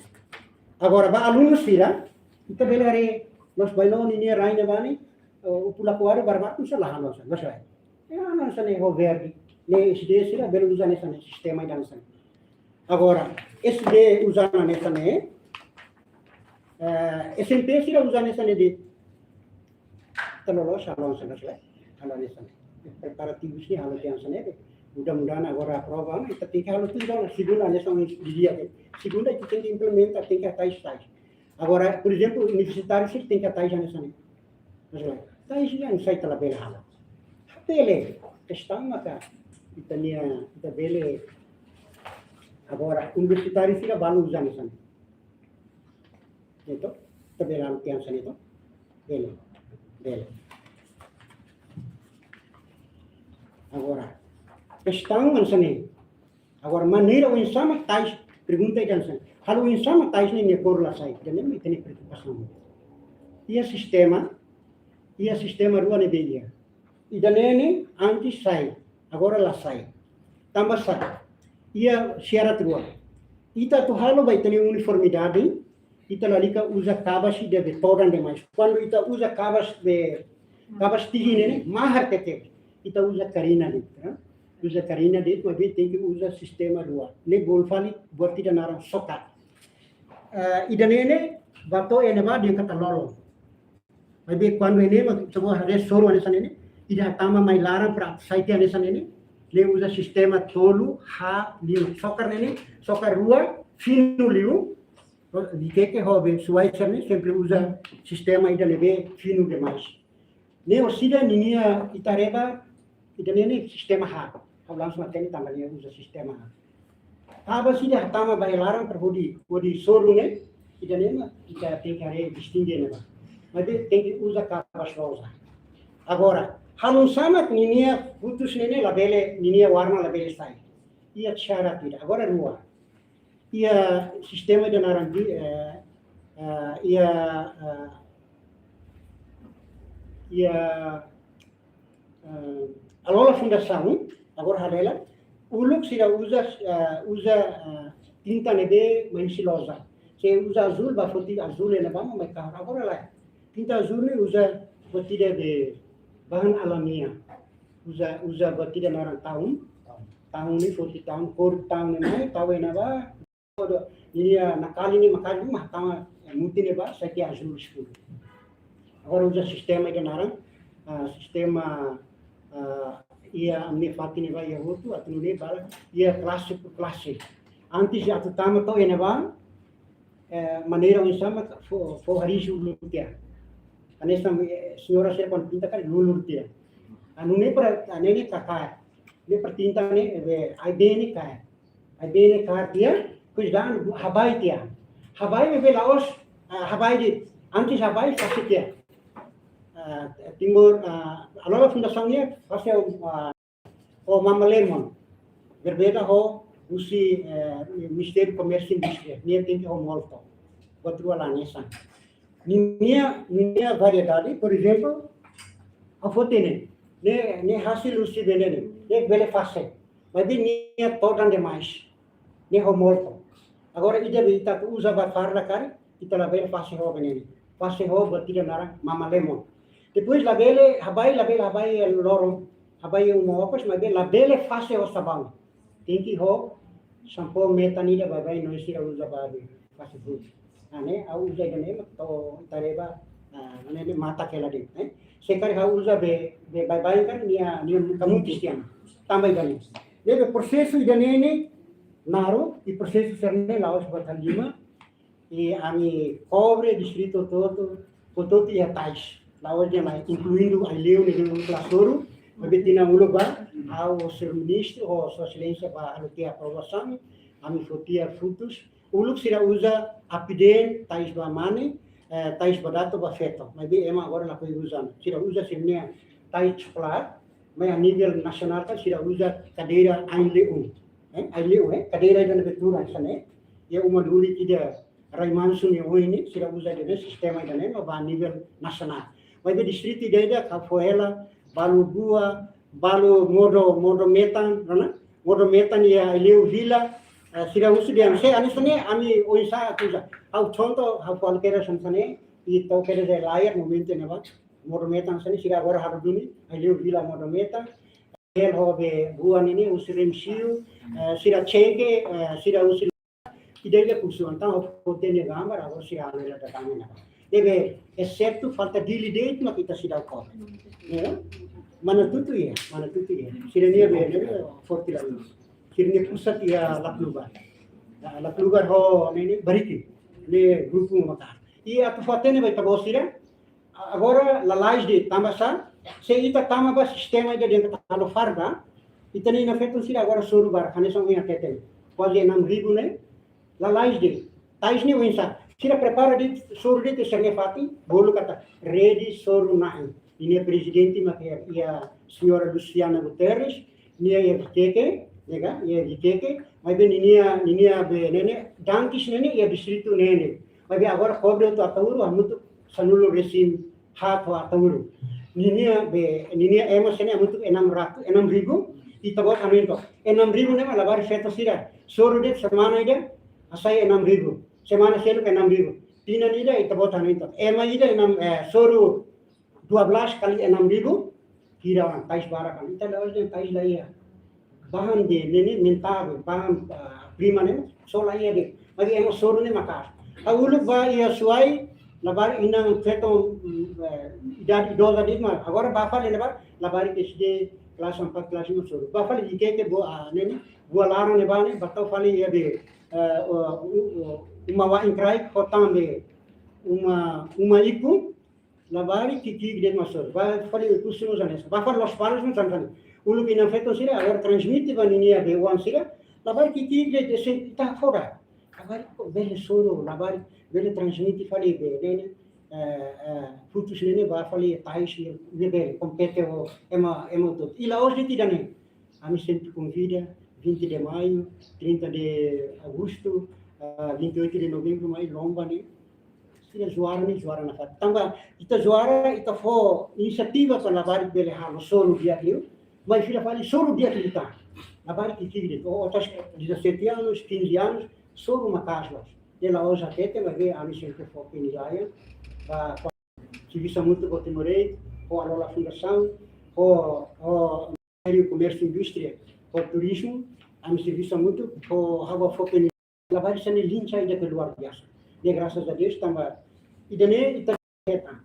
Agora, ba alunu sira, ita bele haree, loos baibain ninia rai ne'ebá ne'e, eh, upu lakoadu barak-barak, misa la halo hanesan, loos ka lae? Ya, hanesan ne'e ho verde. Ne'e S D sira bele uza hanesan ne'e, sistema ida hanesan ne'e. Agora, S D uza hanesan ne'e, eh, S M T sira uza hanesan ne'e de'it. Ita loloos halo hanesan ne'e, halo hanesan ne'e. Preparativus ne'e halo tiha hanesan ne'e. Mudah-mudahan agora aprova, ita tenke halo tuir ona, segunda hanesan ne'e de'it. Segunda ita tenke implementa, tenke hatais tais. Agora, por ezemplu, universitáriu sira tenke hatais hanesan ne'e. Masalah, tais ne'e oinsá ita labele halo? Bele, kestaun maka ita-nia, ita bele. Agora, universitáriu sira balu uza hanesan ne'e. Entaun, ita bele halo tiha hanesan ne'e, entaun? Bele, bele. Agora, kestaun hanesan ne'e. Agora, maneira oinsá mak tais, pergunta ida hanesan ne'e. Halo oinsá mak tais ne'e nia kór la sai. Ida-ne'e mak ita-nia preokupasaun. Iha sistema, iha sistema rua ne'ebé iha. Ida-ne'e ne'e antes sai, agora la sai. Tanba sá? Iha syarat rua. Ita atu halo ba ita-nia uniformidade, ita lalika uza kabas ida be todan demais. Kuandu ita uza kabas be, kabas tihi ne'e, ne'e mahar tebes. Ita uza karina de'it, ya. Uza karina de'it, maibé tenke uza sistema rua. Ne'e bolu fali buat ida naran sokar. Eh, ida-ne'e ne'e, ba to'o iha ne'ebá dehan katak lolon. Maibé kuandu iha ne'e mak ita-boot haree soru hanesan ne'e, ida tama mai laran para sai tiha hanesan ne'e, ne'e uza sistema tolu, haat, lima. Sokar ne'e ne'e, sokar rua, finu liu, Dikeke ho be Schweizer ne'e sempre uza sistema ida ne'ebé finu demais. Ne'e orsida ninia ita haree ba, ida-ne'e ne'e sistema haat. Ha'u langsung hatene tanba nia uza sistema haat. Kabas ida hatama ba iha laran para hodi, hodi soru ne'e, ida-ne'e mak ita tenke haree distinge ne'ebá. Maibé tenke uza kabas loja. Agora, halo oinsá mak ninia frutus ne'e ne'e labele, ninia warna labele sai. Iha syarat ida. Agora rua. Iha sistema ida naran di, eh, eh, iha, eh, iha, eh, Alola Fundasaun, agora hale'u hela, uluk sira uza, eh, uza, eh, tinta ne'ebé mai husi loja. Se uza azúl, ba foti azúl ne'ebá mak mai kahur, agora lae. Tinta azúl ne'e uza foti ida be bahan alami. Uza, uza foti ida naran taun. Taun ne'e foti taun, kór taun ne'e mai, tau iha ne'ebá. Ninia nakali ne'e maka'as mak tama, eh, mutin ne'ebá, sai tiha azúl eskuru. Agora uza sistema ida naran, ah, sistema, ah, iha ami-nia fatin ne'ebá iha hotu, atu nune'e bala, iha klase por klase. Antes atu tama to'o iha ne'ebá, eh, maneira oinsá mak fó, fó hariis uluk tiha. Hanesan, eh, señora sira kuandu pinta karik lulur tiha. Anu ne'e para, anu ne'e kaer. Ne'e para tinta ne'e, eh, ai-been ne'e kaer. Ai-been ne'e kaer tiha, depois da'an habai tiha. Habai ne'ebé la'ós, ah, habai de'it, antes habai fase tiha. Ah, Timor, ah, Alola Fundasaun ne'e fase, ah, ho mama lemon. Berbeda ho husi, eh, Ministériu Komérsiu Indústria. Nia tenke ho molto. Buat rua la hanesan. Ninia, ninia variedade, por ezemplu, ha'u foti ne'e. Ne'e, ne'e hasil husi bene ne'e. Ne'e bele fase. Maibé nia todan demais. Ne'e ho molto. Agora, ida be ita atu uza ba farda karik, ita labele fase ho bene ne'e. Fase ho buat ida naran mama lemon. Depois labele, habai, labele habai loron, habai uma opas, maibé labele fase ho sabaun. Tenke ho sampo metan ida baibain no sira uza ba be fase frutu. Ah, ne'e, ha'u uza ida-ne'e mak to'o ita haree ba, ah, ne'e, ne'e mata kela de'it, eh. Se karik ha'u uza be, be baibain karik nia, nia kamutis tiha ona. Tanba ida-ne'e. Ne'ebé prosesu ida-ne'e ne'e naruk, i prosesu sira-ne'e la'ós buat halimar, i ami kobre distritu hotu-hotu, hotu-hotu iha tais. La'ós de'it mai, inkluindu Aileu ne'e de'it la soru, maibé tinan uluk ba, ha'u señór ministru, ho Sua Exelénsia ba halo tiha aprovasaun, ami fó tiha frutus. Uluk sira uza apideen, tais ba mane, eh, tais ba datu ba feto. Maibé ema agora lakohi uza. Sira uza sira-nia tais cokolat, mai a nivel nasionál kan sira uza kadeira ain-le'um. Eh, ain-le'um, eh, kadeira ida ne'ebé tuur hanesan ne'e. Iha uma lulik ida rai mansu nia oin ne'e, sira uza ida-ne'e sistema ida-ne'e, no ba nivel nasionál. Maibé distritu ida-idak ha'u fó hela, balu buah, balu modo, modo metan, rona? Modo metan iha Aileu Vila, eh, sira husu dehan, se hanesan ne'e, ami oinsá atu uza. Ha'u contoh, ha'u fó hela kedas hanesan ne'e, i tau kedas iha layar, momentu ne'ebá. Modo metan hanesan ne'e, sira agora halo duni, Aileu Vila modo metan. Hel ho be buah ne'e ne'e, husi remsiu, eh, sira cenge, eh, sira husi ida-idak husu, entaun ha'u fó tiha nia gambar, agora sira halo hela dalan ne'e. Ne'ebé, exetu falta Dili de'it mak ita seidauk kobre. Ya? Manatutu iha, Manatutu iha. Sira-nia be, ne'ebé, forte la. Sira-nia pusat iha Laplubar. Ah, Laplubar ho, ne'e, ne'e, Bariki. Ne'e grupu makaas. I atu fó hatene ba ita-boot sira, agora lalais de'it, tanba sá, se ita tama ba sistema ida dehan katak halo farda, ita-nia inan-feton sira agora soru barak, hanesan ohin hateten. Kuaze enam ribu ne'e, lalais de'it. Tais ne'e oinsá. Sira prepara de'it, soru de'it sira-nia fatin, bolu katak rede soru-na'in. Ninia prezidente mak iha, iha señora Luciana Guterres, nia iha Viqueque, ne'e ka, iha Viqueque, maibé ninia, ninia be ne'e ne'e, dantes ne'e ne'e, iha distritu ne'e ne'e. Maibé agora kobre hotu Ataúro, hamutuk sanulu-resin-haat ho Ataúro. Ninia be, ninia ema sira-ne'e hamutuk enam ratus, enam ribu, ita-boot hanoin took. Enam ribu ne'e mak labarik feto sira. Soru de'it semana ida, hasai enam ribu. Semana seluk enam ribu. Tinan ida ita-boot hanoin took. Ema ida enam, eh, soru dua belas kali enam ribu, kira tais barak kan. Ita la'ós dehan tais la iha. Bahan de, ne'e ne'e, mentál, bahan, ah, prima ne'e, só la iha de'it. Maibé ema soru ne'e makaas. Ha'u uluk ba iha Suai, labarik inan-feton, mm, eh, idade idoza de'it mak. Agora ba fali ne'ebá, labarik S D, kelas empat, kelas lima soru. Ba fali Viqueque, ah, ne'e ne'e, buah laran ne'ebá ne'e, ba tau fali iha be, eh, o, o, o, uma wa'in kraik, ho tan be, uma, uma iku, labarik ki'ik-ki'ik de'it mak soru. Ba fali Oekusi mós hanesan. Ba fali Lospalos mós hanesan. Uluk inan-feton sira, agora transmite ba ninia be oan sira, Labarik ki'ik de'it, de'it sei ita fora. Labarik bele soru, labarik bele transmite fali be ne'e, eh, eh, frutus ne'e ba fali tais ne'e, ne'e bele kompete ho ema, ema hotu. I la'ós de'it ida-ne'e. Ami sempre konvida, vinte de maio, trinta de agosto, ah, vinte e oito de novembro, mai lomba ne'e. Sira juara ne'e, juara nafatin. Tanba ita juara, ita fó inisiativa para labarik bele halo soru di'ak liu, mai fila fali soru di'ak liután. Labarik ki'ik de'it, o, otras dezassete anos, quinze anos, soru maka'as loos. Ne'e la'ós hatete, maibé ami sempre fó penilaian, ba servisu hamutuk ho Timor Aid, ho Alola Fundasaun, ho, ho Ministériu Komérsiu, Indústria ho Turizmu, ami servisu hamutuk, ho ha'u fó penilaian, labarik sira-ne'e linja ida ke luar biasa. Ne'e grasas a Deus, tanba ida-ne'e ita hetan.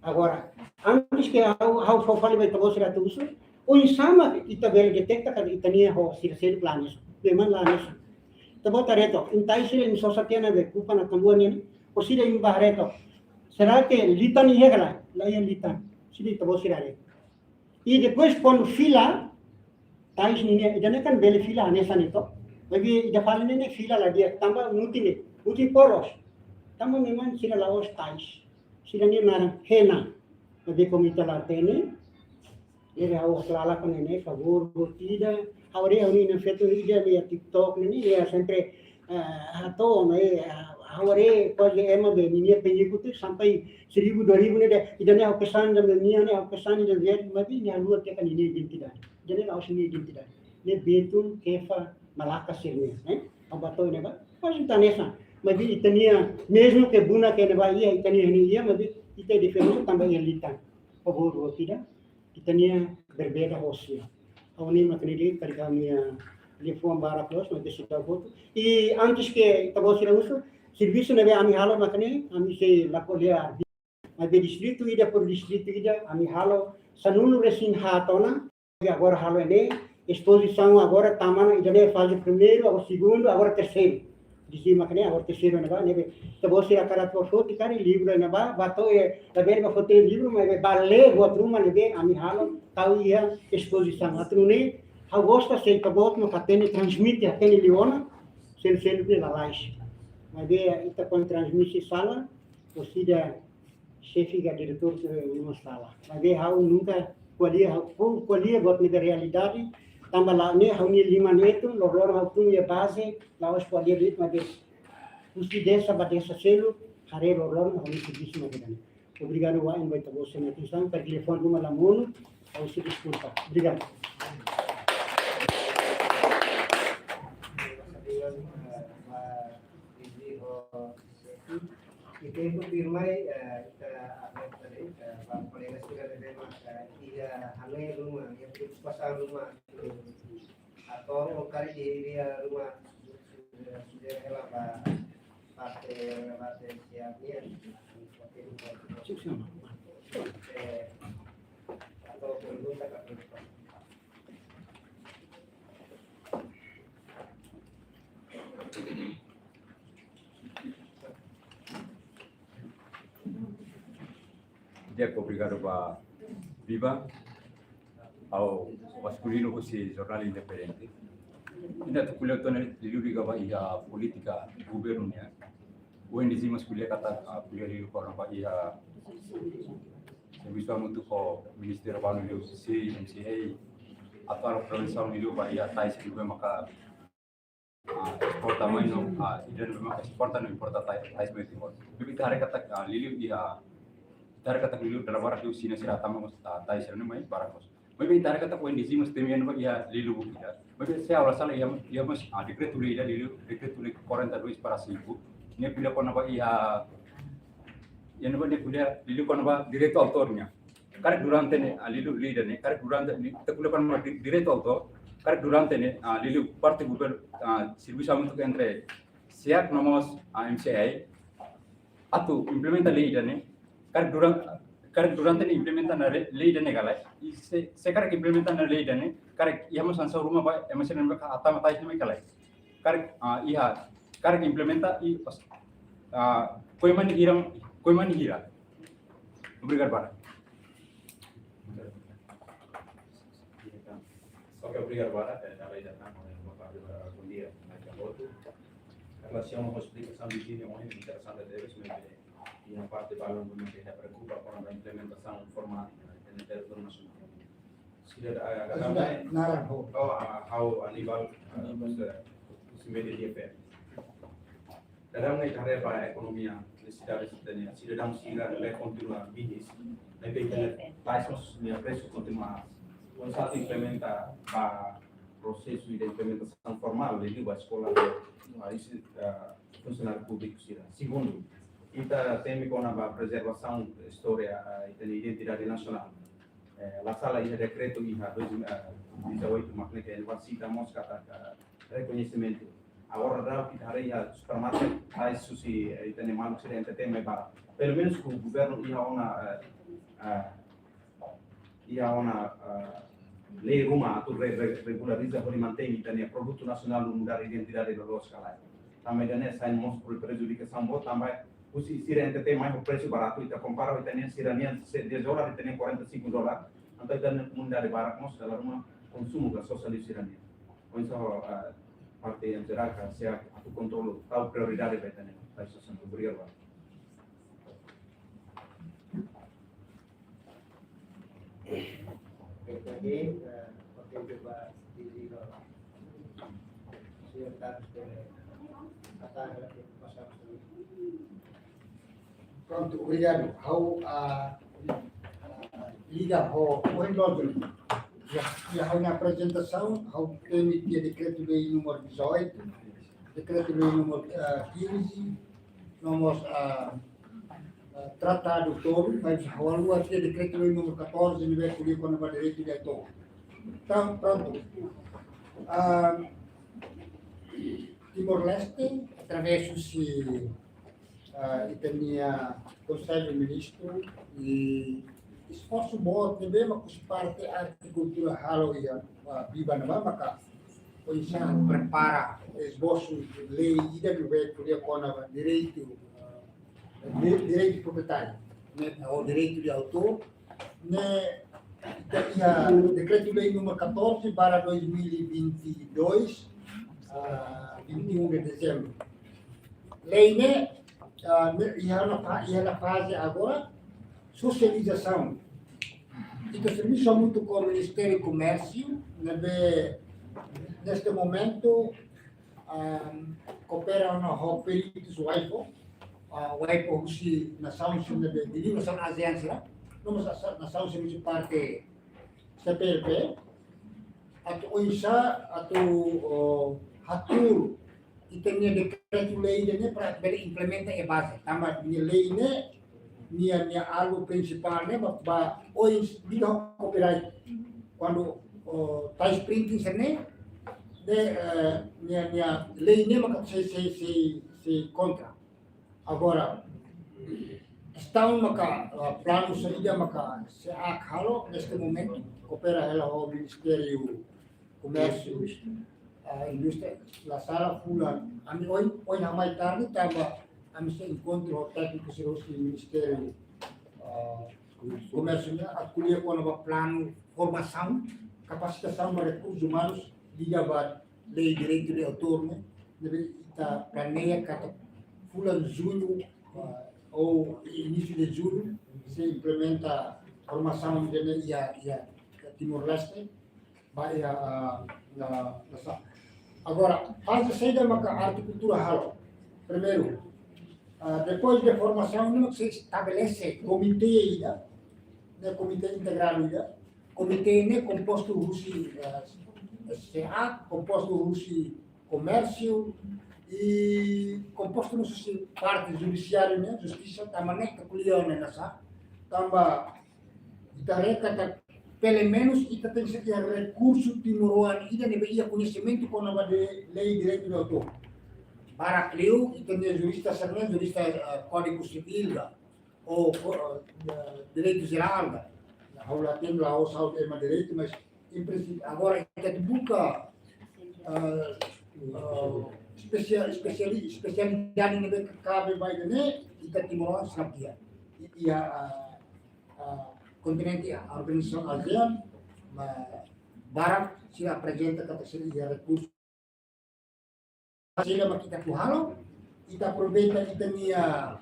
Agora, antes ke ha'u, ha'u fó fali ba ita-boot sira atu husu, oinsá mak ita bele deteta katak ita-nia ho sira seluk la hanesan. Memang la hanesan. Ita-boot haree took, inan-tais sira imi sosa tiha ona be kupa na tambua nian, o sira imi bá haree took. Será ke litan iha ka lae? La iha litan. Sira ita-boot sira haree. I depois kuandu fila, tais ninia, ida-ne'e kan bele fila hanesan ne'e to. Maibé ida fali ne'e, ne'e fila la di'ak, tanba mutin ne'e, mutin polos. Tanba memang sira la'ós tais. Sira-nia naran hena. Maibé komu ita la hatene, ne'e ha'u haklaken ne'e, favór, buat ida, ha'u haree ha'u-nia inan-feton ida iha TikTok ne'e, ne'e sempre, ah, hato'o, ne'e, ah, ha'u haree kuaze ema be ninia pengikut sampai seribu, dua ribu ne'e de'it, ida-ne'e ha'u pesan ida-ne'e nian, ne'e ha'u pesan ida-ne'e, maibé nia haluha tiha ona ninia identidade. Ida-ne'e la'ós ninia identidade. Ne'e Betun, Kefa, Malaka sira-nian, eh? Ha'u bá hato'o ne'ebá, mas ita hanesan. Maibé ita-nia, mezmu ke bunak ne'ebá iha, ita-nia ne'e iha, maibé ita diferensa tanba iha litan. Favór, buat ida, ita-nia berbeda ho sira. Ha'u-nia mak ne'e de'it, karik ha'u-nia liafuan barak loos, maibé sei tau hotu. I antes ke ita-boot sira husu, servisu ne'ebé ami halo mak ne'e, ami sei la ko'alia. Maibé distritu ida por distritu ida, ami halo sanulu-resin-haat ona, agora halo ne'e, espozisaun agora tama ona, ida-ne'e faze primeiru, agora segundu, agora terseiru. Dizima mak ne'e, agora terseiru ne'ebá, ne'ebé ita-boot sira hakarak atu foti karik livru ne'ebá, bá to'o, eh, labele bá foti livru, maibé bá lee buat ruma ne'ebé ami halo, tau iha espozisaun. Atu nune'e, ha'u gosta se ita-boot mak hatene, transmite, hatene liu ona, selu-seluk ne'e lalais. Maibé ita kuandu transmite sala, orsida xefe ka diretór ke uma sala. Maibé ha'u nunka ko'alia, ha'u ko-, ko'alia buat ne'ebé realidade, tanba la ne'e ha'u-nia liman ne'e tu, loroloron ha'u tun iha baze, la'ós ko'alia de'it, maibé husi desa ba desa seluk, haree loroloron ha'u-nia servisu mak ida-ne'e. Obrigadu wa'in ba ita-boot sira-nia atensaun, karik liafuan ruma la monu, ha'u husu deskulpa. Obrigadu. I tempu tuirmai, eh, ita update tadi, eh, ba kolega sira ne'ebé mak, eh, iha hanoin ruma, iha preokupasaun ruma, atau karik iha ruma, eh, sudah hela ba parte, parte siap ni, eh, atau pergunta ka preokupasaun. Di'ak, obrigadu ba Biba. Ha'u maskulinu husi jornál independente. Ita atu ko'alia uitoan liuliu liga ba iha polítika governu nian. Ohin dezima ko'alia katak, ah, ko'alia liu kona-ba iha servisu hamutuk ho ministériu balu liu, C, M C A, atu halo prevensaun liu ba iha tais ne'ebé maka, ah, esporta mai no, ah, ida ne'ebé maka esporta no importa tai-, tais mai Timor. Maibé ita haree katak, ah, liuliu iha, ita haree katak liuliu dala barak liu Xina sira tama mós, ah, tais sira-ne'e mai barak mós. Maibé ita haree katak ohin dezima sistema iha ne'ebá iha lei lubuk ida. Maibé se ha'u la sala iha, iha mós, ah, dekretu-lei ida liuliu, dekretu-lei quarenta e dois barra cinco. Ne'e ko'alia kona-ba iha, iha ne'ebá ne'e ko'alia liuliu kona-ba direitu autór nian. Karik durante ne'e, ah, liuliu lei ida-ne'e, karik durante ne'e, ita ko'alia kona-ba di-, direitu autór, karik durante ne'e, ah, liuliu parte governu, ah, servisu hamutuk entre SEAC no mós, ah, M C A, atu implementa lei ida-ne'e, karik duran-, karik durante ne'e implementa ona lei, lei ida-ne'e ka lae. I se, se karik implementa ona lei ida-ne'e, karik iha mós sansaun ruma ba ema sira ne'ebé hatama tais ne'e ka lae. Karik, ah, iha, karik implementa i pas, ah, koi mani hira, koi mani hira. Obrigadu barak. Oke, obrigadu barak, eh, dala ida tan, eh, Bapak Bom dia, Michael Loto. Em relação à explicação de Dini, é muito interessante, deve ser, e a parte de balão, como que está preocupa com a implementação formal, né, do nacional. Sira, ah, naran ho. Oh, ah, ha'u Aníbal, ah, Aníbal. Husi, husi media D F M. Daudaun ne'e ita haree ba ekonomia, nesesidade sira-ne'e, sidadaun sira ne'e kontinua bihis, ne'ebé ita haree presu, nia presu kontinua. Kuandu atu implementa ba prosesu de implementasaun formál, liuliu ba eskola, ba isi, ah, funsionáriu públiku sira. Segundu, ita temi kona-ba prezervasaun istória, ah, ita-nia identidade nasionál. Eh, la sala iha dekretu iha dois mil, eh, dezoito, mak ne'e ke ita sita mós katak rekoñesimentu. Agora daudaun ita haree iha supermarket, tais husi, eh, ita-nia maluk sira N T T mai barak. Pelumenus ku governu iha ona, eh, eh, iha ona, eh, lei ruma atu re-, re-, regulariza hodi mantein ita-nia produtu nasionál nu'udar identidade loloos ka lae. Tanba ida-ne'e sai mós prejudikasaun boot, tanba husi sira N T T mai ho presu baratu, ita kompara ho ita-nia sira-nian se dez dólar, ita-nian quarenta e cinco dólar, entaun ita-nia komunidade barak mós dala ruma konsumu gasosa liu sira-nian. Oinsá, ah, parte em geral, ka se atu kontrolu, tau prioridade ba ita-nia, ba ita-nia. Obrigadu. Oke, eh, oke, coba di, di, silakan, eh, kata, eh, pasal. Prontu, obrigadu. Ha'u, ah, ah, liga ho, ho logo. Ya, ya, ha'u-nia aprezentasaun, ha'u temi tiha dekretu-lei númeru dezoito, dekretu-lei númeru, ah, quinze, no mós, ah, ah, tratadu tolu, mas ha'u haluha tiha dekretu-lei númeru catorze, ne'ebé ko'alia kona-ba direitu de autór. Entaun, prontu. Ah, Timor-Leste, através husi, ah, ita-nia Konsellu Ministru, i esforsu boot ne'ebé mak husi parte arte kultura halo iha, ah, Biba ne'ebá maka oinsá prepara esbosu lei ida ne'ebé ko'alia kona-ba direitu, ah, di-, direitu proprietáriu, ne'e, ou direitu de autór, ne'e, ita iha dekretu-lei númeru catorze barra dois mil e vinte e dois, ah, vinte e um de dezembro. Lei ne'e, ah, ne'e, iha ona fa-, iha ona faze agora, sosializasaun. Ita servisu hamutuk ho Ministériu Komérsiu, ne'ebé, neste momentu, ah, koopera ona ho peritus WIPO, ah, WIPO husi nasaun sira ne'ebé, liuliu nasaun ASEAN sira, no mós nasaun sira husi parte C P L P, atu oinsá, atu, oh, hatuur ita-nia dekretu-lei ida-ne'e para bele implementa iha baze. Tanba nia lei ne'e, nia, nia alvu prinsipál ne'e ba, ba oin liga ho copyright. Kuandu, oh, tais printing sira-ne'e, de, eh, nia, nia lei ne'e maka sei, sei, sei, sei kontra. Agora, kestaun maka, ah, planu saida maka SEAK halo, neste momentu, koopera hela ho Ministériu Komérsiu, ah, Indústria, la sala fulan, ami ohin, ohin ha'u mai tarde, tanba ami sei enkontru ho tékniku sira husi Ministériu, ah, Komérsiu nian, atu ko'alia kona-ba planu formasaun, kapasitasaun ba rekursus umanus, liga ba lei direitu de autór ne'e, ne'ebé ita planeia katak fulan juñu, ah, ou inísiu de jullu, sei implementa formasaun ida-ne'e iha, iha Timor-Leste, ba iha, ah, ah, ah, sa-, agora, faze saida maka arte kultura halo. Primeiru, ah, depois de formasaun, ne'e sei estabelese komité ida, ne'e komité integradu ida, komité ne'e kompostu husi, eh, SEAK, kompostu husi Komérsiu, i kompostu mós husi parte judisiáriu ne'e, justisa, tanba ne'e ita ko'alia ona hanesan, tanba ita haree katak pelumenus ita tenke iha rekursu timoroan ida ne'ebé iha koñesimentu kona-ba de lei direitu de autór. Barak liu ita-nia jurista sira-ne'e, jurista, eh, Kódigu Sivíl ka, ou, ou, eh, direitu jerál ka. Ha'u la hatene, la'ós ha'u ema direitu, mas em princípio, agora ita buka, ah, ah, espesia-, espesiali-, espesialidade ne'ebé kabe ba ida-ne'e, ita timoroan sira-nia. I, iha, ah, ah, kontinente, organizasaun ASEAN, ma, barak sira aprezenta katak sira iha rekursu sira mak ita atu halo, ita aproveita ita-nia,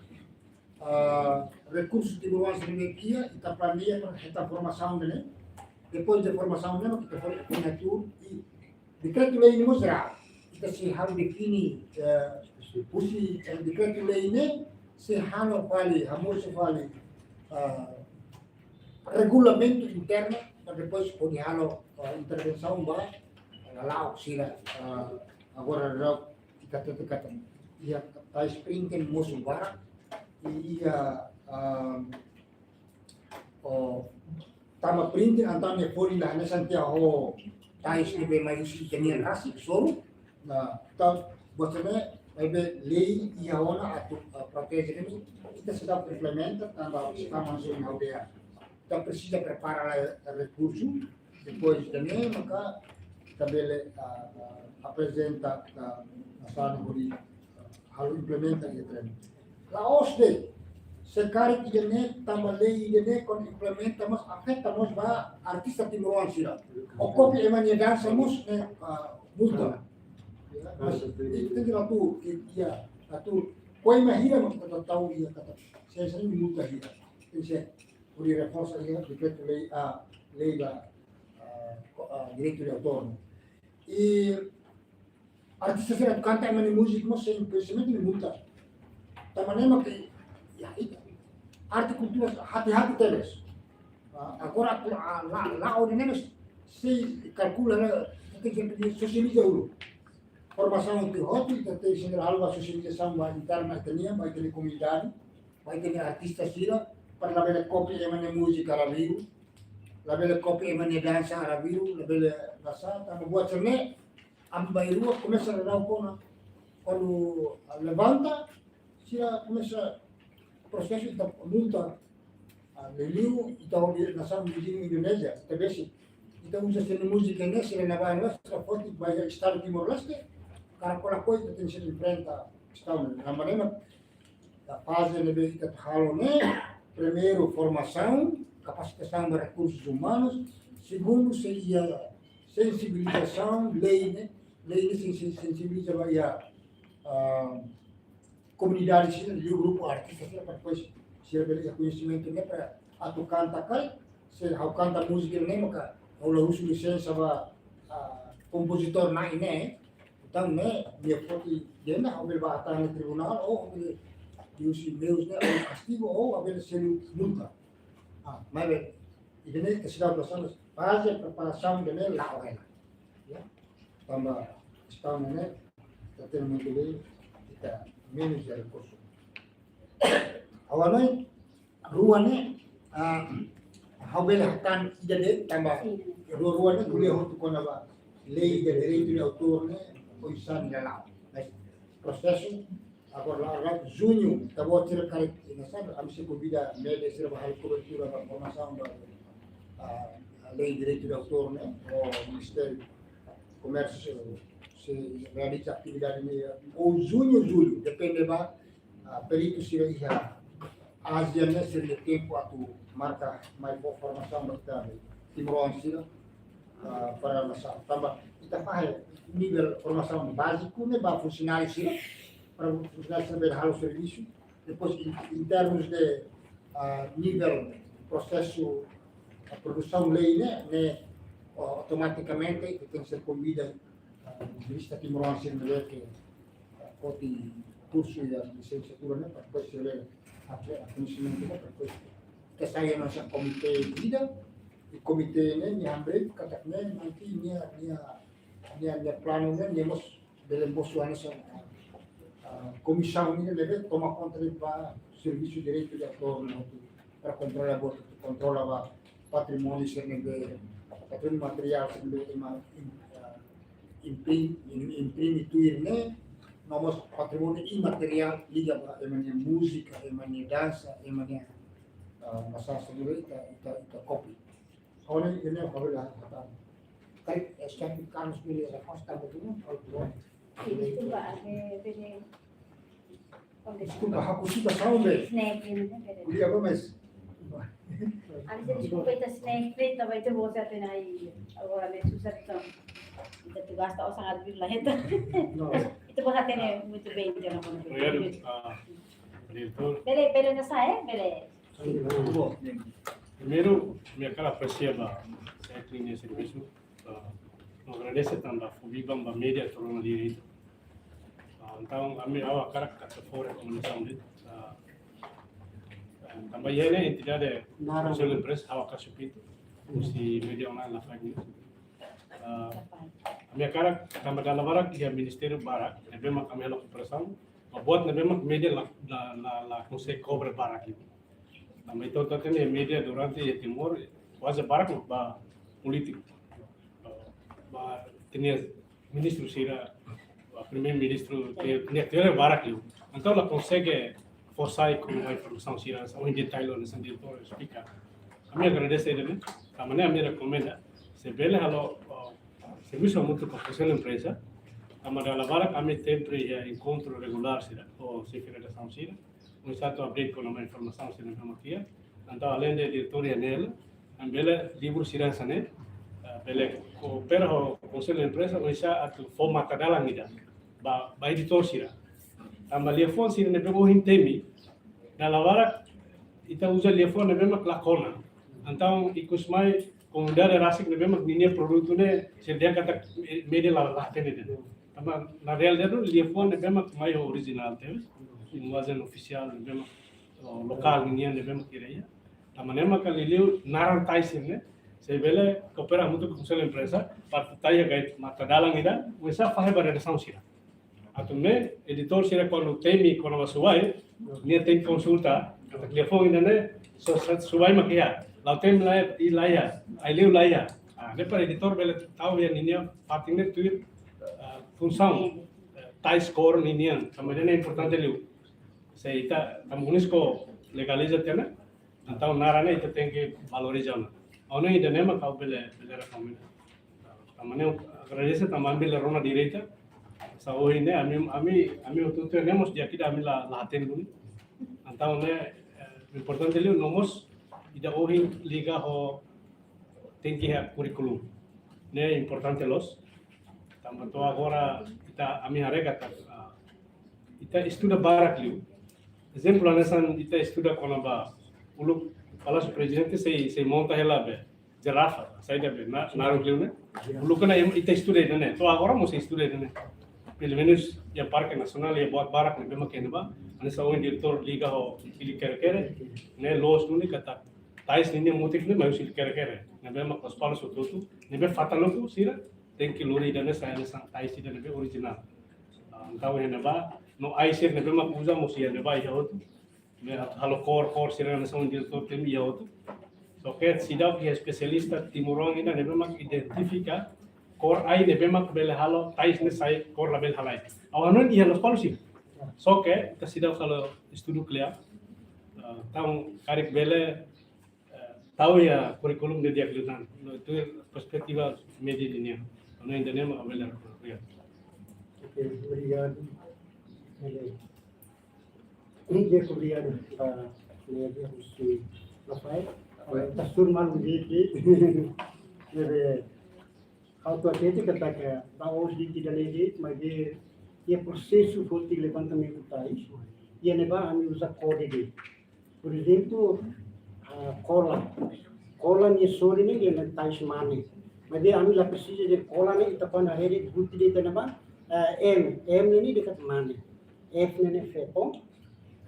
ah, rekursu timoroan sira-ne'ebé iha, ita planeia para hetan formasaun ne'e. Depois de formasaun ne'e, ita fó, fó atur, i dekretu-lei ne'e mós será. Ita sei halo define, eh, husi, eh, dekretu-lei ne'e, sei halo fali, hamosu fali, ah, regulamentu internu, para depois hodi halo, ah, intervensaun ba lala'ok sira, ah, agora lala'ok ita hatete katak iha tais printing mosu barak, i iha, ah, o, tanba printing entaun nia folin la hanesan tiha ho tais ne'ebé mai husi ita-nian rasik soru. Nah, entaun buat sira-ne'e, maibé lei iha ona atu, ah, proteje ne'e, ita seidauk implementa, tanba ita manusia ne'e aldeia. Ita presiza prepara la rekursu, depois ida-ne'e maka ita bele, ah, ah, aprezenta, ah, masalah hodi, ah, halo implementa iha terrenu. La'ós de'it, se karik ida-ne'e, tanba lei ida-ne'e, kuandu implementa, mas afeta mós ba artista timoroan sira. O kopia ema nia dansa mós ne'e, ah, multa. Ya, mas ita tenke atu, ya, atu, koi mahira mas ita tau, ya, katak, saya sering multa hira. Tenke hodi reforsa iha dekretu-lei, ah, lei ba, ah, ko-, ah, direitu de autór. I artista sira atu kanta ema nia múzika mós sein koñesimentu ne'e multa. Tanba ne'e mak, ya, ita, arte kultura hati-hati tebes. Ah, agora atu, ah, la, la'o ne'e mós sei kalkula, ne'e, ita tenke sosializa uluk. Formasaun atu hotu, ita tenke sosializa ba sosializasaun ba interna ita-nian, ba ita-nia komunidade, ba ita-nia artista sira, para labele kopia ema nia múzika arabiru, labele kopia ema nia dansa arabiru, labele dansa, tanba buat sira-ne'e, ami bainrua komesa ladún kona, kuandu levanta, sira komesa prosesu ita multa, ah, liuliu ita ho nasaun viziñu Indonézia, ita besik. Ita uza sira-nia múzika ne'e, sira-nia banda, sira foti ba iha Estadu Timor-Leste, karik kola koi ita tenke enfrenta kestaun ne'e. Tanba ne'e mak, ah, faze ne'ebé ita halo ne'e, primeiru formasaun, kapasitasaun ba rekursus umanus, segundu sei iha sensibilizasaun, lei ne'e, lei ne'e sen-, sen-, sensibiliza ba iha, ah, komunidade sira, liuliu grupu artista sira, para depois sira bele iha koñesimentu ne'e para atu kanta karik, se ha'u kanta múzika ne'e maka ha'u la husu lisensa ba, ah, kompozitór na'in ne'e, entaun ne'e, nia foti denda, ha'u bele bá hatán iha tribunál, ou ha'u bele liuhusi meius ne'e, ou kastigu, ou ha'u bele selu multa. Ah, maibé, ida-ne'e ke sira bersama, faze preparasaun ida-ne'e la'o hela. Ya, tanba kestaun ne'e, ita tenke muito bem, ita menus rekursu. Agora, rua ne'e, ah, ha'u bele hatán ida de'it tanba, rua-rua ne'e ko'alia hotu kona-ba lei ida direitu de autór ne'e, oinsá nia la'o. Mas prosesu, agora la, la, juñu, ita-boot sira karik, ina sabe, ami sei konvida média sira ba halo kobertura ba formasaun ba, ah, lei direitu de autór ne'e, ou Ministériu Komérsiu sei realiza atividade ne'e, ou juñu, jullu, depende ba, ah, peritu sira iha Ázia ne'e sira-nia tempu atu marka mai fó formasaun ba ita timoroan sira, ah, para nasaun. Tanba ita fahe nivel formasaun báziku ne'e ba funsionáriu sira, para funsionáriu sira bele halo servisu. Depois, em, em termos de, ah, nivel prosesu, ah, produsaun lei ne'e, ne'e, ah, automatikamente ita tenke ser konvida, ah, revista timoroan sira ne'ebé ke, ah, foti kursu iha lisensiatura ne'e, para depois sira bele, ah, koñesimentu ne'e, para depois ita sai hanesan komité ida, i komité ne'e, nia hamriik katak ne'e, nanti nia, nia, nia, nia planu ne'e, nia mós bele mosu hanesan, ah, komisaun ne'e bele toma konta de'it ba servisu direitu de autór ne'e, para kontrola, buat, kontrola ba patrimóniu sira ne'ebé, patrimóniu materiál sira ne'ebé ema, ah, imprim-, im-, imprime tuir ne'e, no mós patrimóniu imateriál liga ba ema nia múzika, ema nia dansa, ema nia, ah, masalah sira ne'ebé ita, ita, ita kopia. Agora, ida-ne'e ha'u bele hatán. Karik, eh, Xavi Carlos bele resposta ba tu, ha'u tu. Sim, deskulpa, eh, bele. Deskulpa, ha'u husu ba saun be. Snack, ini, bele. Ko'alia ba mais. Ami sei deskulpa, ita snack, be, ita bá, ita bá, ita bá, agora me susar, ita. Ita gasta osan atu bibi la hetan. Ita-boot hatene muito bem, entaun, na pontu. Obrigado, ah, diretor. Bele, bele, não sai, bele. Primeiru, ami hakarak apresia ba S E T-NIL nia servisu. Ah, no agradese tanba fó biban ba média atu rona direitu. Ah, entaun, ami, ha'u hakarak atu fó rekomendasaun de'it. Ah, ah, tanba iha ne'e entidade Konsellu Imprensa, ha'u hakarak supitu. Husi média online la faz news. Ah, ami hakarak, tanba dala barak iha ministériu barak ne'ebé mak ami halo kooperasaun, maibé buat ne'ebé mak média la, la, la, la konsege kobre barak liu. Tanba ita hatene média durante iha Timor kuaze barak ba polítiku. Ba, ba, ita-nia ministru sira, ba, primeiru-ministru, ita-nia, ita-nia barak liu. Entaun la konsege fó sai kona-ba informasaun sira, ohin detalle hanesan diretór esplika. Ami agradese ida-ne'e, tanba ne'e ami rekomenda, se bele halo, ah, servisu hamutuk ho Konsellu Imprensa, tanba dala barak ami sempre iha enkontru regulár sira, ho xefe redasaun sira, oinsá atu update kona-ba informasaun sira ne'ebé mak iha. Entaun, além de diretór iha ne'e, ami bele livre sira hanesan ne'e, ah, bele koopera ho Konsellu Imprensa, oinsá atu fó matadalan ida ba, ba editór sira. Tanba liafuan sira ne'ebé ohin temi, dala barak ita uza liafuan ne'ebé mak la kona. Entaun, ikus mai komunidade rasik ne'ebé mak ninia produtu ne'e sira dehan katak média la, la hatene de'it. Tanba na realidade liafuan ne'ebé mak mai ho orijinál tebes, linguajen ofisiál ne'ebé mak, oh, lokál ninian ne'ebé mak iha. Tanba ne'e mak liuliu naran tais ne'e, se bele koopera hamutuk ho Konsellu Imprensa, para atu tau iha gait matadalan ida, oinsá fahe ba redasaun sira. Atu nune'e editór sira kuandu temi kona-ba subai, nia tenke konsulta, katak liafuan ida-ne'e, so, so, subai mak iha, la'o temi la iha, i la iha, ai-liu la iha. Ah, ne'e para editór bele tau iha ninia fatin ne'e tuir, ah, funsaun, eh, tais KOR ninian, tanba ida-ne'e importante liu. Se ita, tanba UNESCO legaliza tiha ona, entaun naran ne'e ita tenke valoriza ona. Ha'u hanoin ida-ne'e mak ha'u bele, bele rekomenda. Tanba ne'e agradese tanba ami bele rona direitu. Sa ohin ne'e ami, ami, ami hotu-hotu ne'e mós di'ak ida ami la, la hatene duni. Entaun ne'e, eh, importante liu no mós ida ohin liga ho tenke iha kurríkulu. Ne'e importante loos. Tanba to'o agora ita, ami haree katak, ah, ita estuda barak liu. Ezemplu hanesan ita estuda kona-ba uluk Palásiu Prezidente sei, sei monta hela be zirafa, saida be, na, naruk liu ne'e. Uluk ne'e ita estuda ida-ne'e, to'o agora mós estuda ida-ne'e. Pelumenus iha Parke Nasionál iha buat barak ne'ebé mak iha ne'ebá, hanesan ohin diretór liga ho Ilha Kerekere, ne'e loos duni katak tais ninia mutik ne'e mai husi Ilha Kerekere. Ne'ebé mak Lospalos hotu-hotu, ne'ebé fatin hotu sira tenke lori ida-ne'e sai hanesan tais ida ne'ebé orijinál. Ah, entaun iha ne'ebá, no ai sira ne'ebé mak uza mós iha ne'ebá iha hotu. Ne'e halo KOR, KOR sira hanesan diretór temi iha hotu. Só ke seidauk iha espesialista timoroan ida ne'ebé mak identifika KOR ai ne'ebé mak bele halo tais ne'e sai, KOR labele halai. Ha'u hanoin iha Lospalos sim. Só ke ita seidauk halo estudu kle'an. Ah, entaun karik bele, eh, tau iha kurríkulu ne'e di'ak liután. No tuir perspetiva média ninian. Ha'u hanoin ida-ne'e mak bele. Obrigadu. Oke, obrigadu. Bele. Di'ak, obrigadu ba kolega husi Rafael. Rafael. Ita suru malu de'it. Bele, ha'u atu hatete katak ba ohin ita la hatene, maibé iha prosesu foti levantamentu tais, iha ne'ebá ami uza kódigu. Por ezemplu, ah, kola. Kola nia sorin ne'e iha tais mane. Maibé ami la presiza dehan kola ne'e, ita kuandu haree buat ida iha ne'ebá, ah, M, M ne'e dekat mane. F ne'e fepon.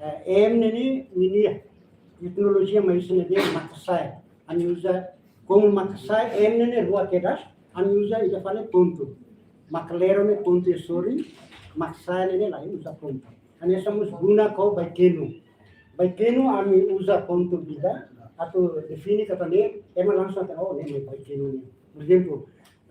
Ah, M ne'e ninia etimolojia mai husi ne'ebé, makasae. Ami uza komu makasae, M ne'e rua kedas, ami uza ida fali pontu. Makalero ne'e pontu iha sorin, makasae ne'e la'ós uza pontu. Hanesan mós guna ho baikenu. Baikenu ami uza pontu ida, atu define katak ne'e, ema langsung hatene, oh, ne'e mai baikenu ne'e. Por ezemplu,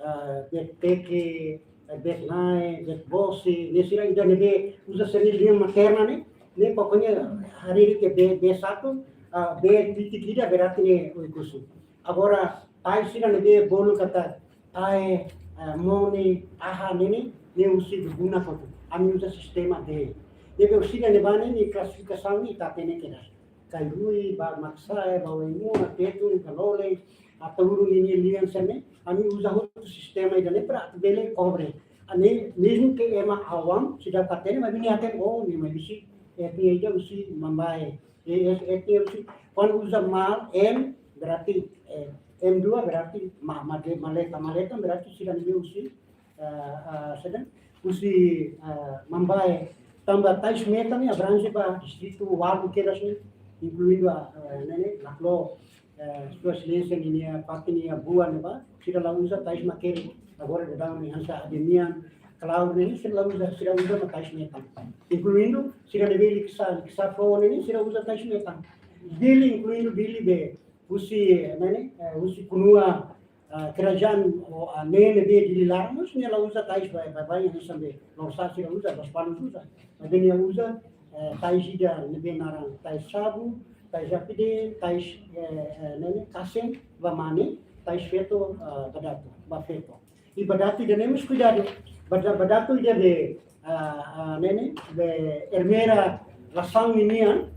ah, beteke, eh, betnae, betbose, ne'e sira ida ne'ebé uza sira-nia língua materna ne'e, ne'e pokoknya haree ke be, be satu, ah, be titik ida berarti ne'e Oekusi. Agora, tais sira ne'ebé bolu katak tae, eh, mone, aha ne'e ne'e, ne'e husi guna kotu. Ami uza sistema B. Ne'ebé husi ida ne'ebá ne'e, ne'e klasifikasaun ne'e ita hatene kedas. Kairui, ba makasae, ba oin-oan, tetun, kalole, Ataúru ninia lian sira-ne'e, ami uza hotu sistema ida-ne'e para atu bele kobre. Ne'e, mezmu ke ema awam seidauk hatene, maibé nia hatene, oh, ne'e mai husi, eh, etnia ida husi Mambae. Eh, eh, etnia husi, kuandu uza mal, M, berarti, eh, M dua berarti ma, ma, maleta, maleta berarti sira ne'ebé husi, eh, eh, sira husi, eh, Mambae. Tanba tais metan ne'e abranje ba distritu ualu kedas ne'e, inkluindu, eh, ne'e, ne'e, Naklo, eh, Sua Exelénsia ninia parte nia buat ne'ebá, sira la uza tais makere, agora daudaun ne'e hanesan Ademian, Klaur ne'e, sira la uza, sira uza mak tais metan. Inkluindu, sira ne'ebé likisá, likisá foho ne'e, sira uza tais metan. Dili, inkluindu Dili be, husi, ne'e, ne'e, eh, husi Kunua, ah, kerajaan, oh, ah, ne'e ne'ebé Dili laran, mas nia la uza tais baibain, hanesan be Lorosa'e sira uza, Lospalos uza. Maibé nia uza, eh, tais ida ne'ebé naran tais Sabu, tais Apide, tais, eh, eh, ne'e ne'e, Kasen, ba mane, tais Feto, ah, Badatu, ba Feto. I Badatu ida-ne'e mós kuidadu. Bada-, Badatu ida be, ah, ah, ne'e ne'e, be Ermera Lasaun ninian,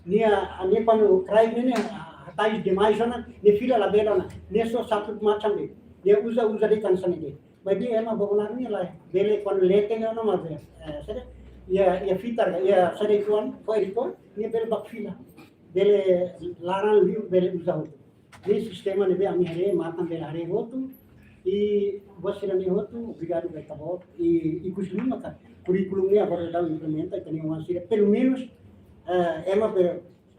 nia, ah, nia kuandu kraik ne'e ne'e, ah, hatais demais ona, nia fila labele ona, nia só satu macam de'it. Nia uza, uza de'it hanesan ne'e de'it. Maibé ema Bobonaro nia lae, bele kuandu leten ona maibé, eh, saida, iha, iha fitar, iha saida ituan, ko ituan, nia bele bá fila. Bele laran liu, bele uza hotu. Ne'e sistema ne'ebé ami haree, matan bele haree hotu. I buat sira-ne'e hotu, obrigadu ba ita-boot. I, i ikus liu maka kurríkulu ne'e agora daudaun implementa, ita-nia oan sira, pelumenus, eh, ema be,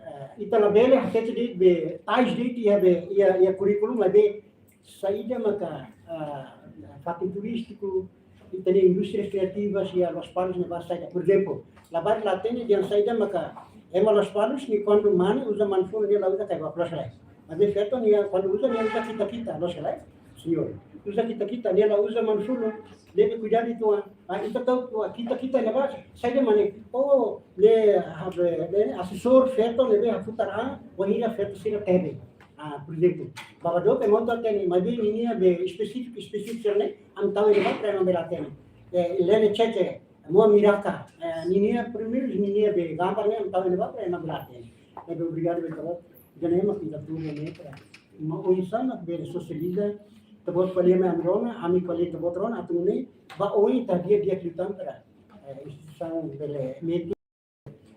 eh, ita labele hatete de'it be tais de'it iha be, iha, iha kurríkulu, maibé saida maka, ah, fatin turístiku, ita-nia indústrias kriativas iha Lospalos ne'ebá saida. Por ezemplu, labarik la hatene dehan saida maka ema Lospalos ne'e kuandu mane uza manfulu nia la uza kaibauk, loos ka lae? Maibé Feto nia kuandu uza nia uza kita-kita, loos ka lae? Señór. Uza kita-kita, nia la uza manfulu, ne'ebé kuidadu ituan. Ah, ita tau tua kita-kita ne'ebá, saida mak ne'e? Oh, ne'e, habe, ne'e, asesór Feto ne'ebé hafutar an, wainhira Feto sira tebe. Ah, por ezemplu, Baba Dope mak ita hatene, maibé ninia be espesífiku, espesífiku sira-ne'e, ami tau iha ne'ebá para ema bele hatene. Eh, Lene Cheche, Moa Miraka, eh, ninia primeiru, ninia be gambar ne'e, ami tau iha ne'ebá para ema bele hatene. Ne'ebé obrigadu ba ita-boot, ida-ne'e mak ita tuur ne'e para. Ema oinsá mak bele sosializa, ita-boot ko'alia mai ami rona, ami ko'alia ita-boot rona, atu nune'e, ba oin ita di'ak-di'ak liután para, eh, instituisaun bele metin,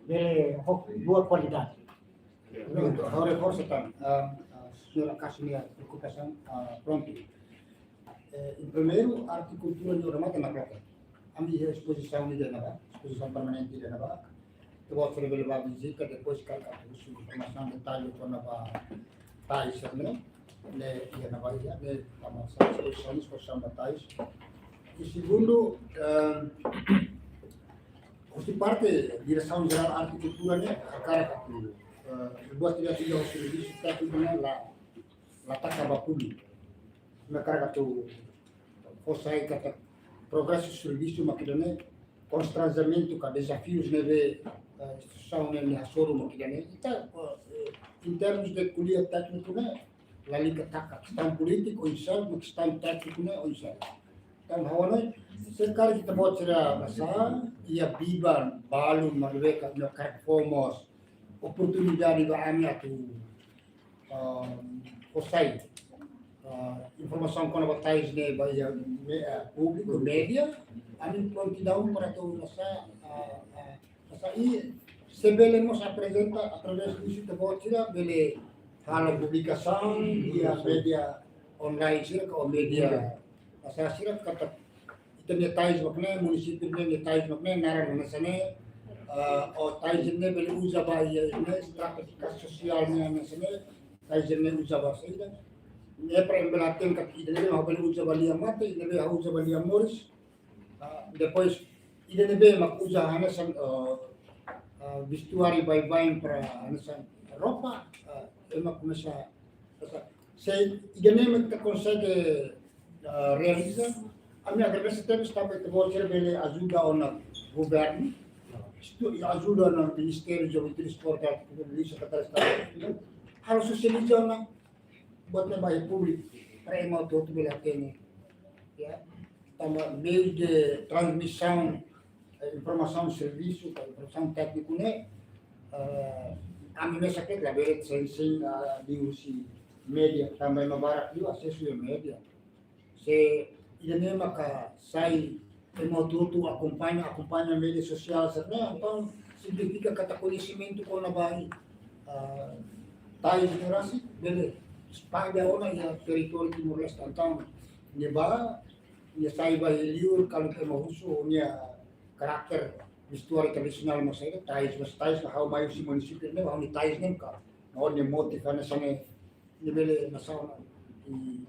bele ho boa kualidade. Prontu, ha'u reforsa tan, ah, ah, señór Acácio nia preokupasaun, ah, prontu. Eh, em primeiro, arte e cultura nia odamatan nakloke. Ami iha espozisaun ida iha ne'ebá, espozisaun permanente ida iha ne'ebá. Ita-boot sira bele bá vizita, depois karik atu husu informasaun detallu kona-ba tais ne'e, ne'e iha ne'ebá iha, ne'e tanba sá espozisaun, espozisaun ba tais. I segundu, eh, husi parte Diresaun Jerál Arte e Kultura ne'e hakarak atu, eh, buat ida-idak husi servisu tékniku ne'e la, la taka ba públiku. Ema hakarak atu fó sai katak progresu servisu mak ida-ne'e, konstranjimentu ka dezafius ne'ebé, eh, instituisaun ne'e hasoru mak ida-ne'e. Ita, eh, em termos de ko'alia tékniku ne'e, lalika taka kestaun polítiku oinsá, no kestaun tékniku ne'e oinsá. Entaun, ha'u hanoin, se karik ita-boot sira basá, iha biban balun, maibé karik ita hakarak fó mós oportunidade ba ami atu, ah, fó sai, ah, informasaun kona-ba tais ne'e ba iha me-, ah, públiku, média, ami prontidaun para atu basá, ah, ah, Asa i se bele mós aprezenta através disu ita-boot sira bele halo publikasaun iha média online sira ka média asa sira katak ita-nia tais mak ne'e, munisípiu nia tais mak ne'e, naran hanesan ne'e, ah, ou tais ne'e bele uza ba iha ne'e estratéjia sosiál ne'e hanesan ne'e, tais ne'e uza ba saida. Ne'e para ema bele hatene katak ida-ne'e ha'u bele uza ba lia mate, ida-ne'e ha'u uza ba lia moris. Ah, depois, ida ne'ebé mak uza hanesan, ah, ah, vestuáriu baibain para hanesan roupa, ah, ema komesa, asa, se ida-ne'e mak ita konsege, ah, realiza, ami agradese tebes tanba ita-boot sira bele ajuda ona governu, istu, ajuda ona Ministériu Juventude, Desportu, Kultura, Sekretariadu Estadu, halo sosializa ona buat ne'e ba iha públiku, para ema hotu-hotu bele hatene. Ya. Tanba meius de transmisaun, eh, informasaun servisu, ka informasaun tékniku ne'e, eh, ami mesak de'it labele sein, sein, ah, liuhusi média, tanba ema barak liu asesu iha média. Se ida-ne'e maka sai ema hotu-hotu akompaña, akompaña média sosiál sira-ne'e, entaun signifika katak koñesimentu kona-ba, ah, tais ne'e rasik bele espalla ona iha territóriu Timor-Leste. Entaun ne'ebá, nia sai ba liur, kalau ema husu nia karakter vestuáriu tradisionál mós saida, tais, mas tais la ha'u mai husi munisípiu ne'e, ha'u-nia tais ne'e ka, no nia motif hanesan ne'e, nia bele nasaun. I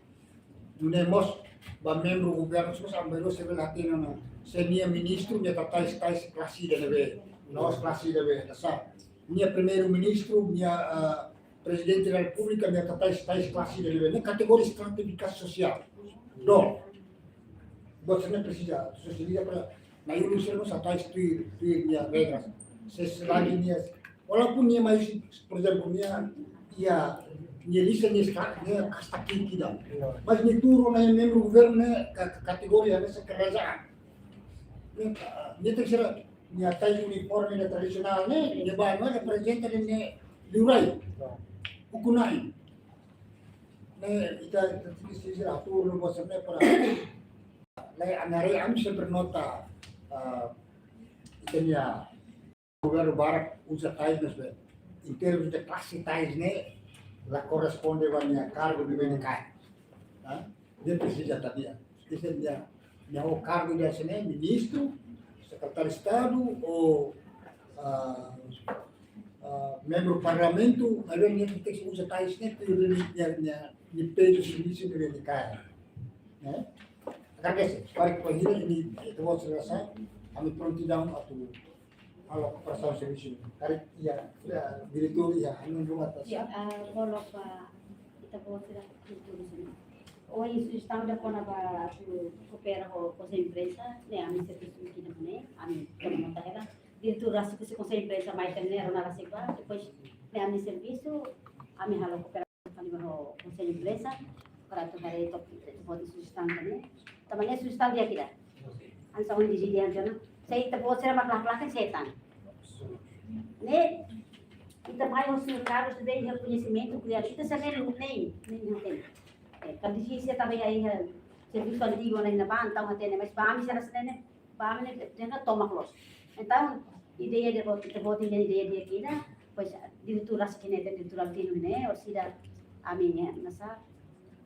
nune'e mós ba membru governu, se mós ambailo se bele hatene ona, se nia ministru nia tatais tais klase ida ne'ebé, la'ós klase ida ne'ebé, nasa. Nia primeiru-ministru, nia, ah, prezidente da repúblika, nia tatais tais klase ida ne'ebé, ne'e kategoria estratifikasi sosiál. Dor. Buat sira-ne'e presiza sosializa para na'in-ulun sira mós tais tuir, tuir nia regras. Se selagi nia, walaupun nia mai, por ezemplu, nia, nia, nia lisan nia sta, nia kasta ki'ik ida. Mas nia tuur ona iha membru governu ne'e ka, ka kategoria hanesan kerajaan. Nia, nia tenke ser, nia tais uniforme nia tradisionál ne'e, nia ba, no reprezenta nia liurai. Ukun-na'in. Ne'e, ita, ita tenke ser atur no buat sira-ne'e para lae, ami haree, ami sempre nota, ah, ita-nia governu barak uza tais, mas be, em termos de klase tais ne'e, la korresponde ba nia kargu ne'ebé nia kaer. Hah? Nia presiza tadi ya. Ita nia, nia ho kargu ida hanesan ne'e, ministru, sekretáriu Estadu, ou, ah, ah, membru parlamentu, agora nia tenke uza tais ne'e, tuir nia, nia, nia pezu servisu ne'ebé nia kaer. Ne'e? Agradese, para ke pahira ini, ita-boot sira, ami prontidaun atu halo kooperasaun servisu. Karik iha, iha diretór iha, anu rumah tas. Ya, ah, kalau pa, ita-boot sira diretór sira. Ohin sujestaun ida kona-ba atu koopera ho, ho imprensa, ne'e ami servisu iha ne'e, ami toma nota hela. Diretór rasik husi Konsellu Imprensa mai tan ne'e, rona rasik ba, depois ne'e ami servisu, ami halo kooperasaun fali ba ho Konsellu Imprensa, para atu haree took, took sujestaun tan ne'e. Tanba ne'e sujestaun di'ak ida. Hanesan ohin dizide antes ona. Se ita-boot sira mak la placa, se tan. Ne'e, ita mai ho sira karik sudah iha koñesimentu, kriar, ita sira ne'e, ne'e, ne'e, ne'e. Eh, kalau di sini saya tambah ya, iha servisu antigu ona iha ne'ebá, entaun hatene, mas ba ami sira sira ne'e, ba ami ne'e, ne'e tomak loos. Entaun, ideia ida-boot, ita-boot nia ideia di'ak ida, depois, diretór rasik ne'e, diretór antigu ne'e, orsida ami ne'e, nasa,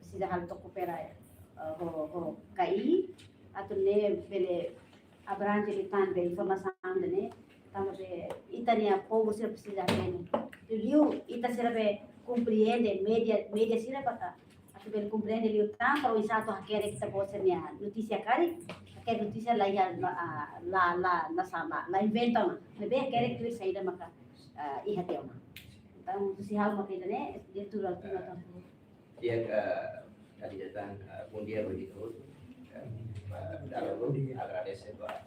orsida halo took koopera, eh, ho, ho K I, atu nune'e bele abranje liután be informasaun ida-ne'e, tanba be ita-nia povu sira presiza hatene. Liuliu ita sira be komprende, média, média sira para atu bele komprende liután, para oinsá atu hakerek ita-boot sira-nia notísia karik, hakerek notísia la iha, la, ah, la, la, la sama, la inventa ona. Maibé hakerek tuir saida maka, ah, iha tiha ona. Entaun, husi ha'u maka ida-ne'e, diretór atu, atu. Ya, eh, kandidata, eh, bom dia bagi todos. Eh, eh, agradese ba